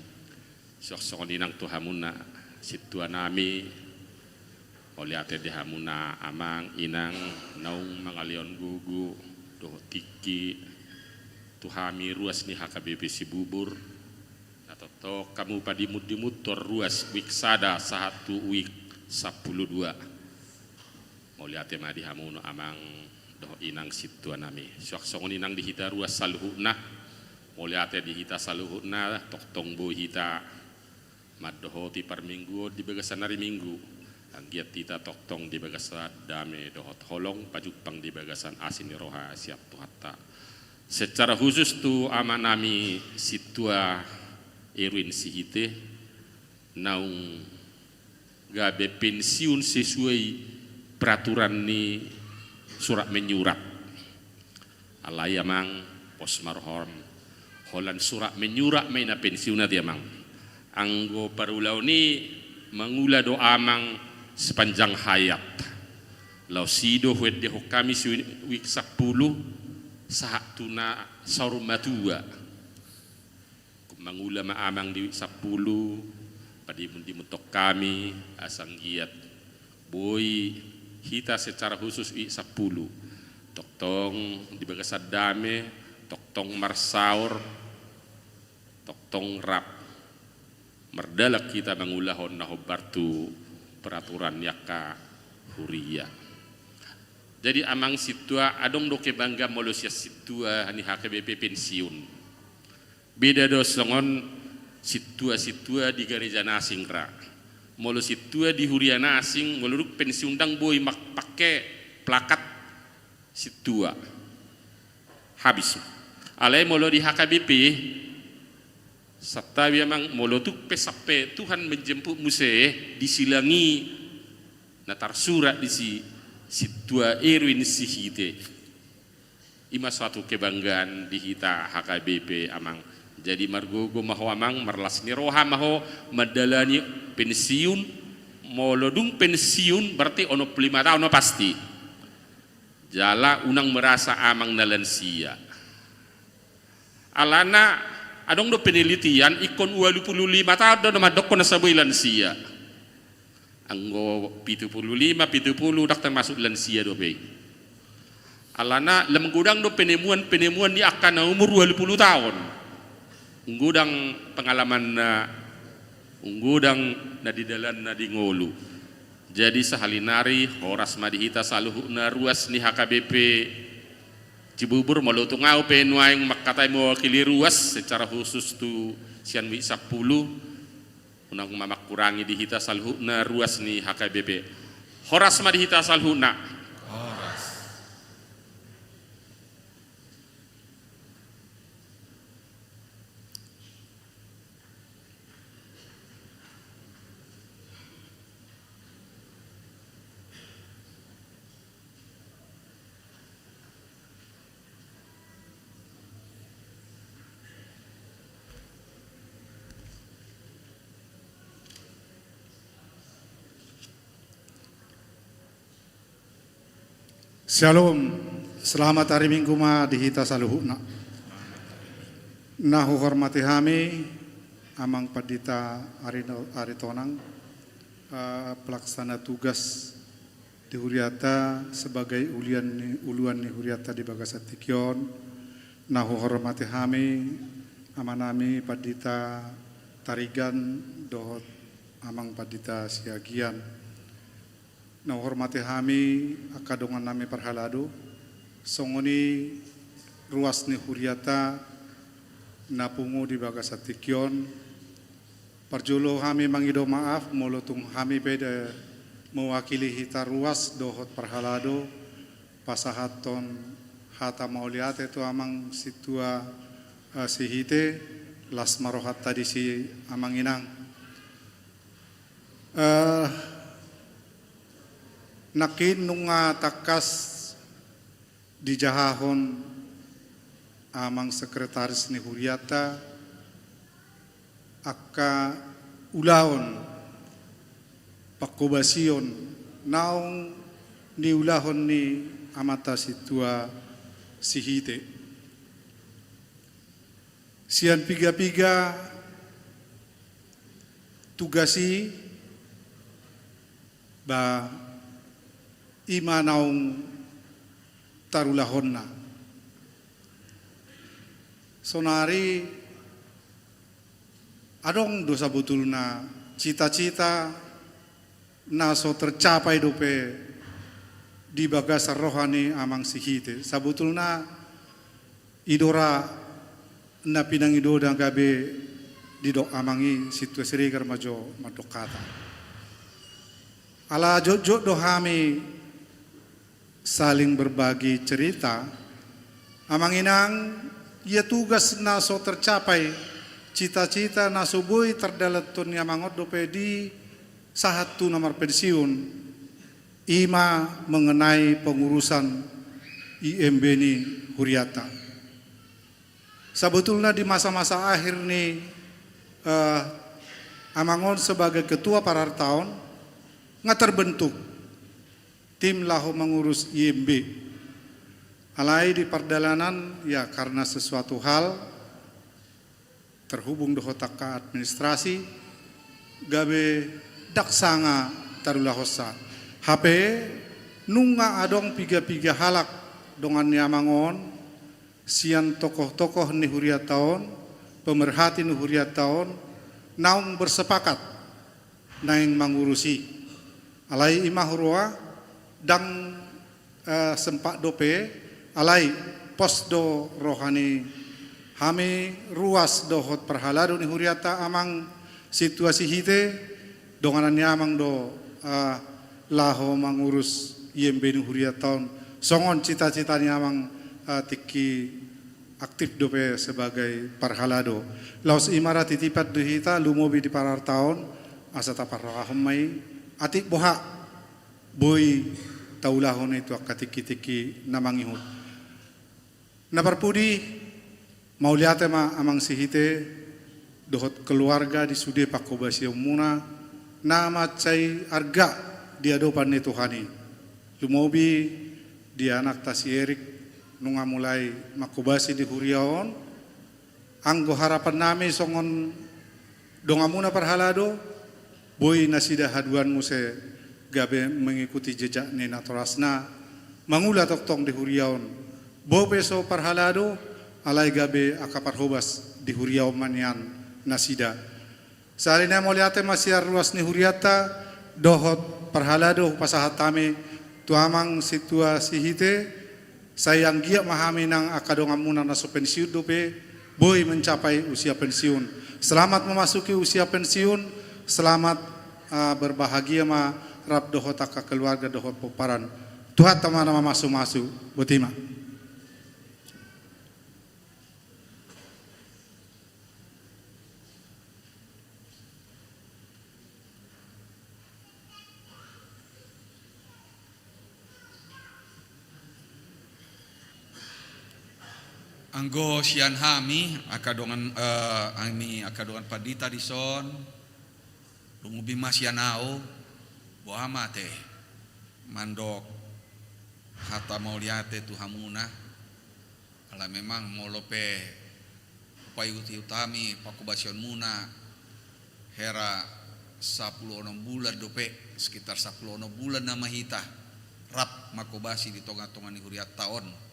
Suang songon i nang tu hamuna sintua nami, mauliate di hamuna amang inang naung mangalehon gogo dohot tingki tu hami ruas ni H K B P Cibubur, na tongtong hamu padimundimunhon ruas uik sada sahat tu uik sampulu dua. Mauliate ma di hamu amang dohot inang sintua nami. Suang songon i nang di hita ruas saluhutna. Mauliate di hita saluhutna, tongtong boi hita mandohoti parmingguon di bagasan ari Minggu. Anggiat hita tongtong di bagasan dame dohot holong, pajumpang di bagasan asi ni roha sian Tuhanta. Secara khusus tu ama nami sintua Erwin Sihite, naung gabe pensiun sesuai peraturan ni surat menyurat. Alai amang, pos ma roham, holan surat menyurat ma i na pensiun, ate amang. Anggo parulaon i mangula do amang sepanjang hayat. Laos i do huendehon hami siuik sampulu sahat tu na saur matua. Mangula ma amang di uik sampulu, padimundimunhon hami asa anggiat boi hita secara khusus uik sampulu tongtong di bagasan dame, tongtong marsaor, tongtong rap mardalan hita mangulahon na hombar tu peraturan ni angka huria. Jadi amang sintua, adong do kebanggaan molo sian sintua ni H K B P pensiun. Beda do songon sintua-sintua di gareja na asing ra. Molo sintua di huria na asing, molo dung pensiun ndang boi mangpake plakat sintua. Habis. Alai molo di H K B P, santabi amang, molo tung pe sampe Tuhan menjemput muse, di silang i na tarsurat disi sintua Erwin Sihite. I ma suatu kebanggaan di hita H K B P amang. Jadi margogo ma ho amang, marlas ni roha ma ho mandalani pensiun. Molo dung pensiun berarti onom pulu lima taon ma pasti. Jala unang merasa amang na lansia. Alana adong do penelitian, ingkon ualu pulu lima taon do na mandokkon asa boi lansia. Anggo pitu pulu lima, pitu pulu, ndang termasuk lansia dope i. Alana lam godang do penemuan-penemuan ni angka na umur ualu pulu taon. Godang pengalamanna, godang na di dalanna di ngolu. Jadi sahali nari, horas ma di hita saluhutna ruas ni H K B P Cibubur, molo tung ahu pe nuaeng mangkatai mewakili ruas secara khusus tu sian uik sampulu, unang ma mangkurangi di hita saluhutna ruas ni H K B P. Horas ma di hita saluhutna. Horas. Syalom, selamat hari Minggu ma di hita saluhutna. Na huhormati hami, Amang Pandita Ari, Aritonang, eh, pelaksana tugas di huriata sebagai ulian ni, uluan ni huriata di bagasan tingki on, na huhormati hami, Amanami Pandita Tarigan, dohot Amang Pandita Siagian. Na huhormati hami angka dongannami parhalado, Songon i ruas ni huriata na pungu di bagasan tingki on. Parjolo hami mangido maaf molo tung hami pe da mewakili hita ruas dohot parhalado pasahathon hata mauliate tu amang sintua, eh, Sihite, las ma rohanta disi amang inang. Eh, nangkin nunga tangkas dijahahon amang sekretaris ni hurianta angka ulaon pangkobasion naung niulahon ni amanta sintua Sihite. Sian piga-piga tugas i, ba, i ma naung tarulahonna. Sonari adong do sabotulna cita-cita na so tercapai dope di bagasan roha ni amang Sihite. Sabotulna i do ra na pinangido na gabe didok amang i, sintua Siregar ma jo mandok hata. Ala jotjot do hami saling berbagi cerita, amang inang, ia tugas na so tercapai, cita-cita na so boi tardalanhon ni amang on dope di sahat tu na marpensiun, i ma mengenai pengurusan I M B ni huriata. Sabotulna di masa-masa akhir ni, eh, amang on sebagai ketua pararta on, nga terbentuk tim laho mengurus I M B. Alai di pardalanan, ya, karena sesuatu hal terhubung dohot angka administrasi, gabe ndang sanga tarulahonsa. Hape nunga adong piga-piga halak dongan ni amang on, sian tokoh-tokoh ni huriata on, pemerhati ni huriata on, naung bersepakat naeng mangurusi. Alai i ma huroha, ndang, eh, sempat dope, alai pos do roha ni hami ruas dohot parhalado ni huriata amang sintua Sihite, donganan ni amang do, eh, laho mangurus I M B ni huriata on. Songon cita-cita ni amang, eh, tingki aktif dope sebagai parhalado. Laos i ma ra titipan di hita lumobi di pararta on, asa taparrohahon ma i, atik boha boi taulahon i tu angka tingki-tingki na mangihut. Na parpudi, mauliate ma amang Sihite dohot keluarga di sude pangkobasionmuna na mansai arga di adopan ni Tuhan i. Lumobi di anakta si Erik, nunga mulai mangkobasi di huria on. Anggo harapannami songon donganmuna parhalado, boi nasida haduan muse gabe mengikuti jejak ni natorasna, mangula tongtong di huria on. Bope so parhalado, alai gabe angka parhobas di huria on ma nian nasida. Sahali nai mauliate ma sian ruas ni hurianta dohot parhalado hupasahat hami tu amang sintua Sihite, sai anggiat ma hami nang angka donganmuna na so pensiun dope, boi mencapai usia pensiun. Selamat memasuki usia pensiun, selamat, ah, berbahagia ma rap dohot angka keluarga dohot pomparan. Tuhanta ma na mamasu-masu, boti ma. Anggo sian hami, angka dongan, eh, hami angka dongan pandita dison, lumobi ma sian ahu, boha ma ate, mandok hata mauliate tu hamuna. Ala memang molo pe hupaihut-ihut hami pangkobasionmuna, hera sapuluh onom bulan dope, sekitar sapuluh onom bulan nama hita rap mangkobasi di tonga-tonga ni hurianta on.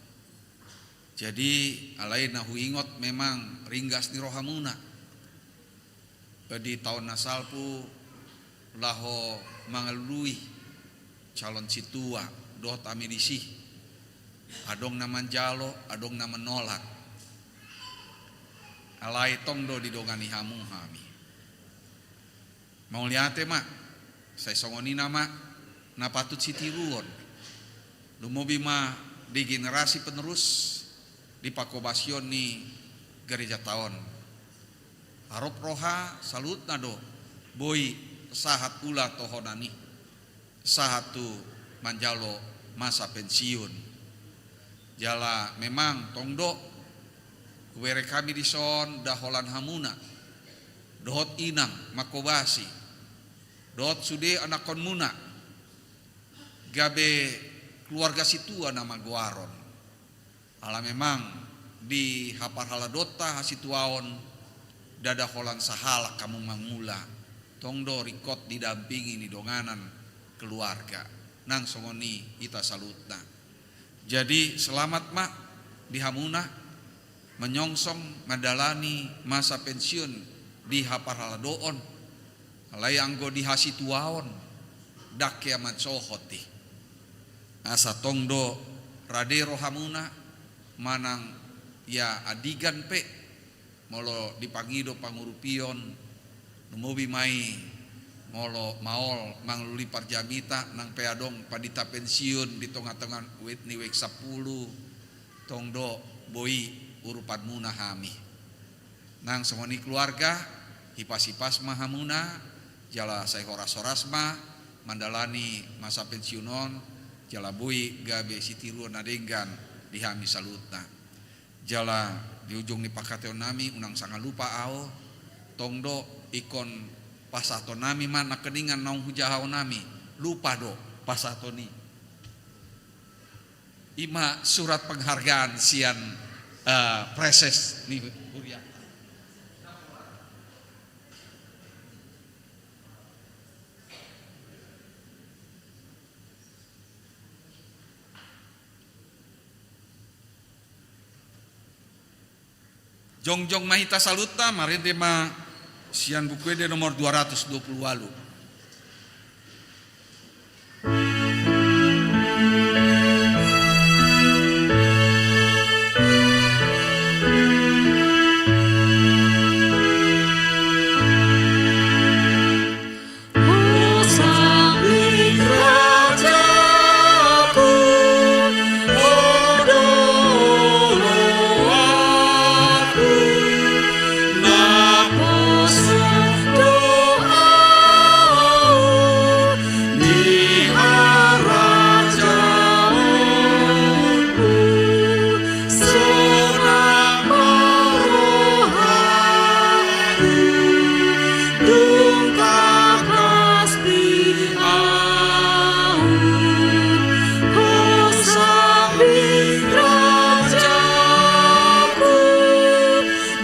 Jadi, alai na huingot memang ringgas ni rohamuna. Di taon na salpu laho mangalului calon sintua dohot hami disi. Adong na manjalo, adong na menolak. Alai tong do didongani hamu hami. Mauliate ma, sai songon i nama na patut sitiruon. Lumobi ma di generasi penerus di pangkobasion ni garejata on. Arop roha saluhutna do boi sahat ula tohonan i, sahat tu manjalo masa pensiun. Jala memang tong do hubereng hami dison da holan hamuna dohot inang mangkobasi dohot sude anakkonmuna gabe keluarga situa na magoaron. Ala memang di haparhaladoonta hasituaon, ndada holan sahalak hamu mangula, tong do ringkot didampingi ni donganan keluarga. Nang songon i hita saluhutna. Jadi selamat ma di hamuna menyongsong mandalani masa pensiun di haparhaladoon. Alai anggo di hasituaon, ndang hea mansohot i. Asa tong do rade rohamuna manang ia andigan pe, molo dipangido pangurupion, lumobi ma i molo maol mangalului parjamita nang pe adong pandita pensiun di tongatonga wit ni wik sampulu, tong do boi urupanmuna hami. Nang songon i keluarga, hipashipas ma hamuna, jala sai horashoras ma mandalani masa pensiun on, jala boi gabe sitiruon na denggan di hami saluhutna. Jala di ujung ni panghataionnami, unang sanga lupa ahu, tong do ingkon pasahatonnami ma nangkiningan naung hujahaonami, lupa do pasahaton i. I ma surat penghargaan sian, eh, praeses ni huria. Jongjong ma hita saluhutna, marende ma sian Buku Ende nomor dua ratus dua puluh ualu. Sonang ma rohangku, dung tangkas di ahu, hosang di rajaku,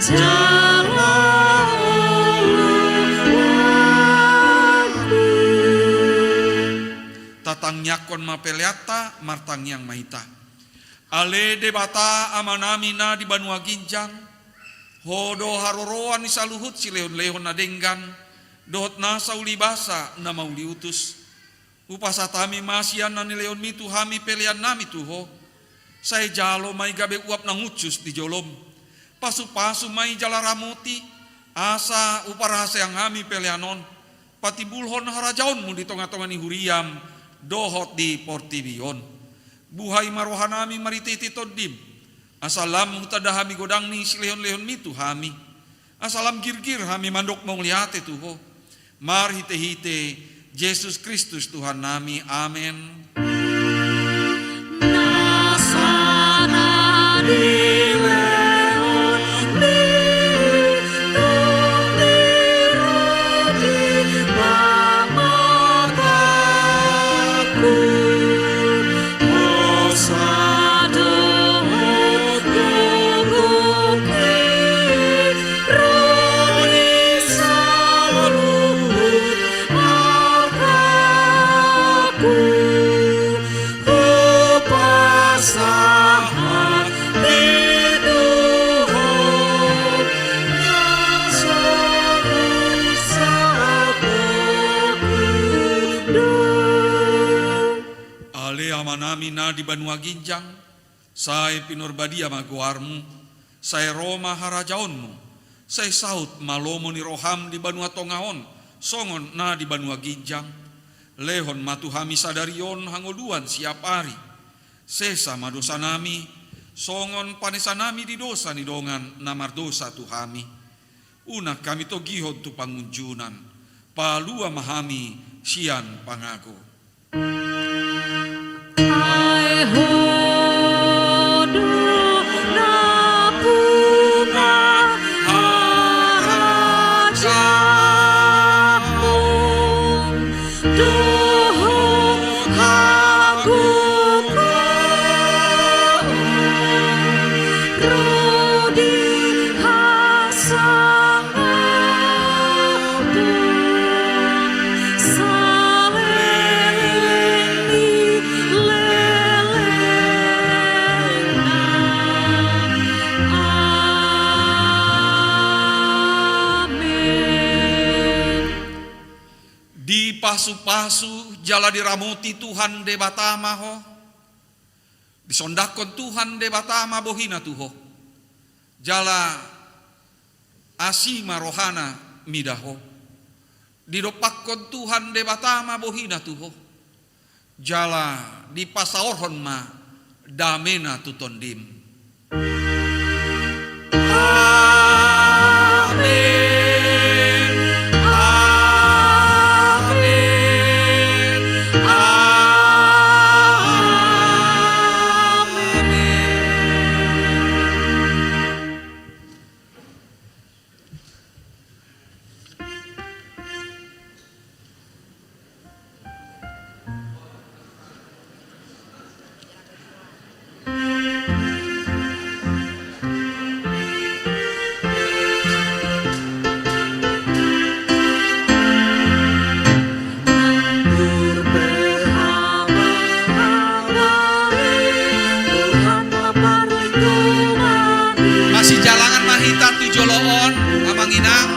jala oloanku. Tatangiangkon ma peleanta, martangiang ma hita. Ale Debata Amanami na di banua ginjang, Ho do haroroan ni saluhut silehonlehon na denggan, dohot nasa ulibasa na mauliutus. Hupasahat hami ma sian na nilehonmi tu hami peleannami tu Ho. Sai jalo ma i gabe uap na hushus di jolom. Pasupasu ma i jala ramoti, asa huparhaseang hami pelean on patimbulhon harajaonmu di tongatonga ni huriam dohot di portibi on. Buhai ma rohanami marhitehite Tondim, asa lam hutanda hami godang ni silehonlehonmi tu hami, asa lam girgir hami mandok mauliate tu Ho. Marhitehite Jesus Kristus Tuhannami. Amen. Nasa na nilehonmi tu diri di pamataku, hosa dohot gogo ni roha ni saluhut artangku. Hupasahat i tu Ho, na so husahat do. Ale Amanami na di banua ginjang, Sai pinarbadia ma goarmu, sai ro ma harajaonmu, sai saut ma lomo ni roham di banua tonga on, songon na di banua ginjang. Lehon ma tu hami sadari on hangoluan siap ari. Sesa ma dosanami, songon panesanami di dosa ni dongan na mardosa tu hami. Unang hami togihon tu pangunjunan, palua ma hami sian pangago. Ai Ho do nampuna harajaonmu dohot hagogoon ro di hasangapon saleleng ni lelengna. Amen. Dipasupasu jala diramoti Tuhan Debata ma ho. Disondangkon Tuhan Debata ma bohina tu ho. Jala asi ma rohana mida ho. Didompakkon Tuhan Debata ma bohina tu ho. Jala dipasaorhon ma damena tu tondim. Amen. Amen. Amen. Masijalangan ma hita tu jolo on, amang inang,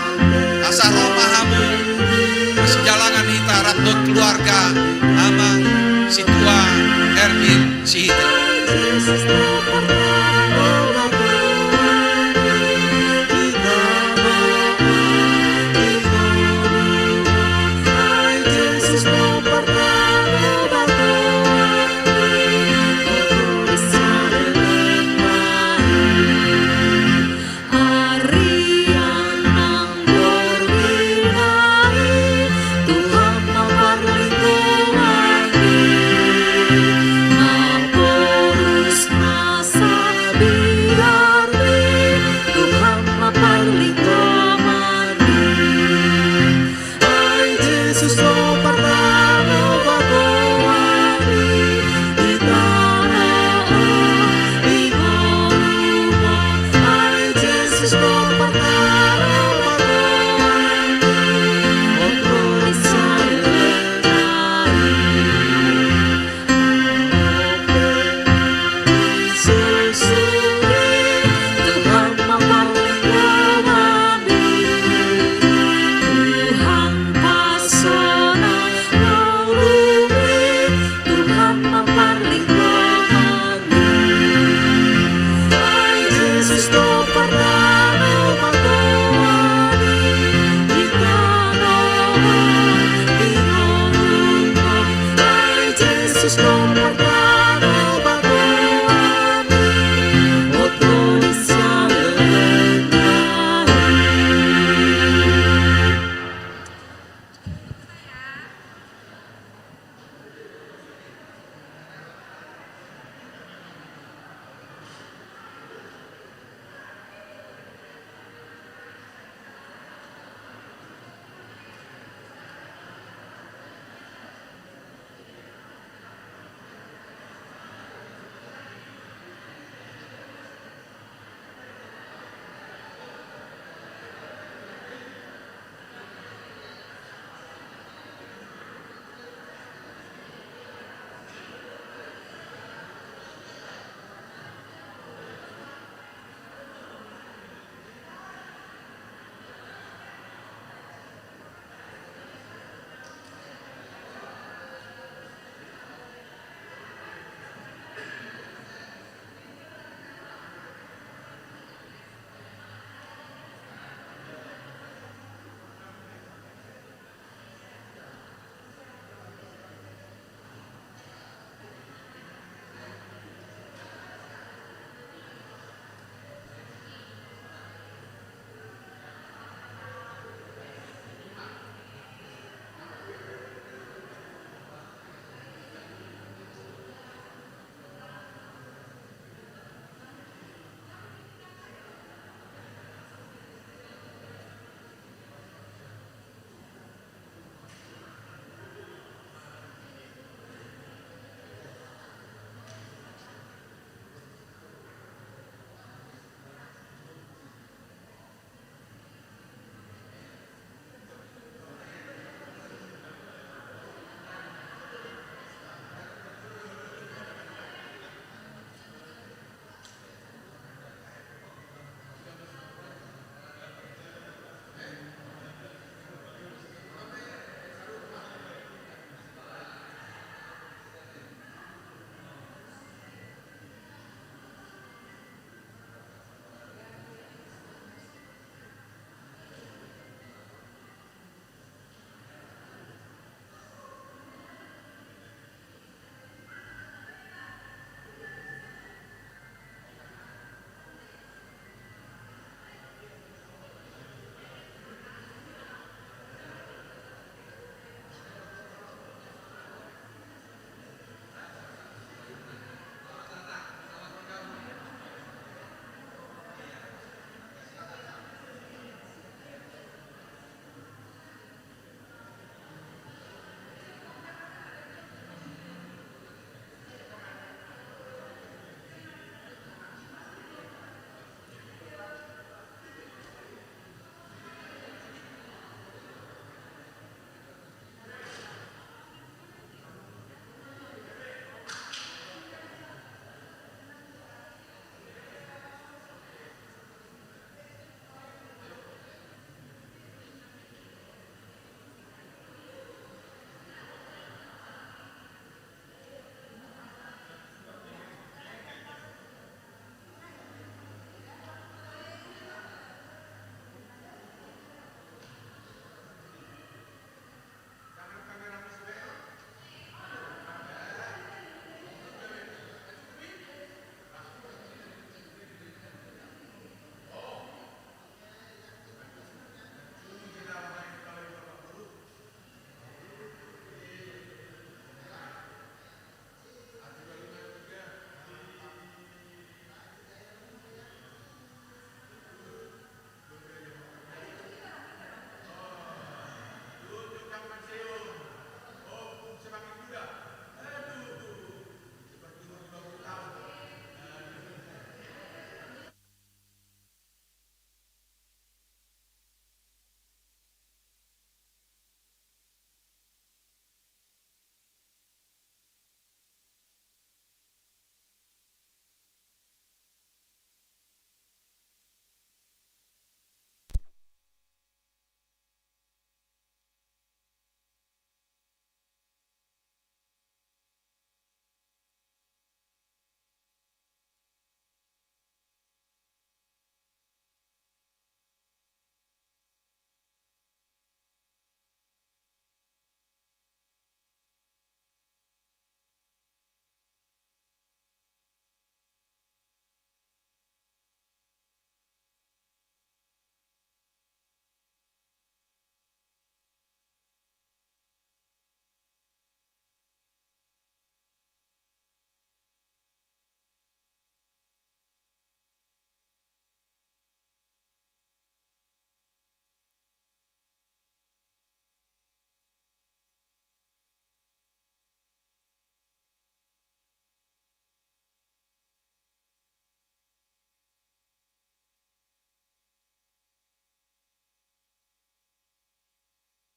asa ro ma hamu masijalangan hita rap dohot keluarga amang sintua Erwin Sihite. Arian nang borngin ari, Tuhan ma parlinggoman i. Namborus nasa biar i, Tuhan ma parlinggoman i. Ai Jesus do partanobatoan i, di tano on, di ngolu on. Ai Jesus do partanobatoan i, on ro di saleleng ari.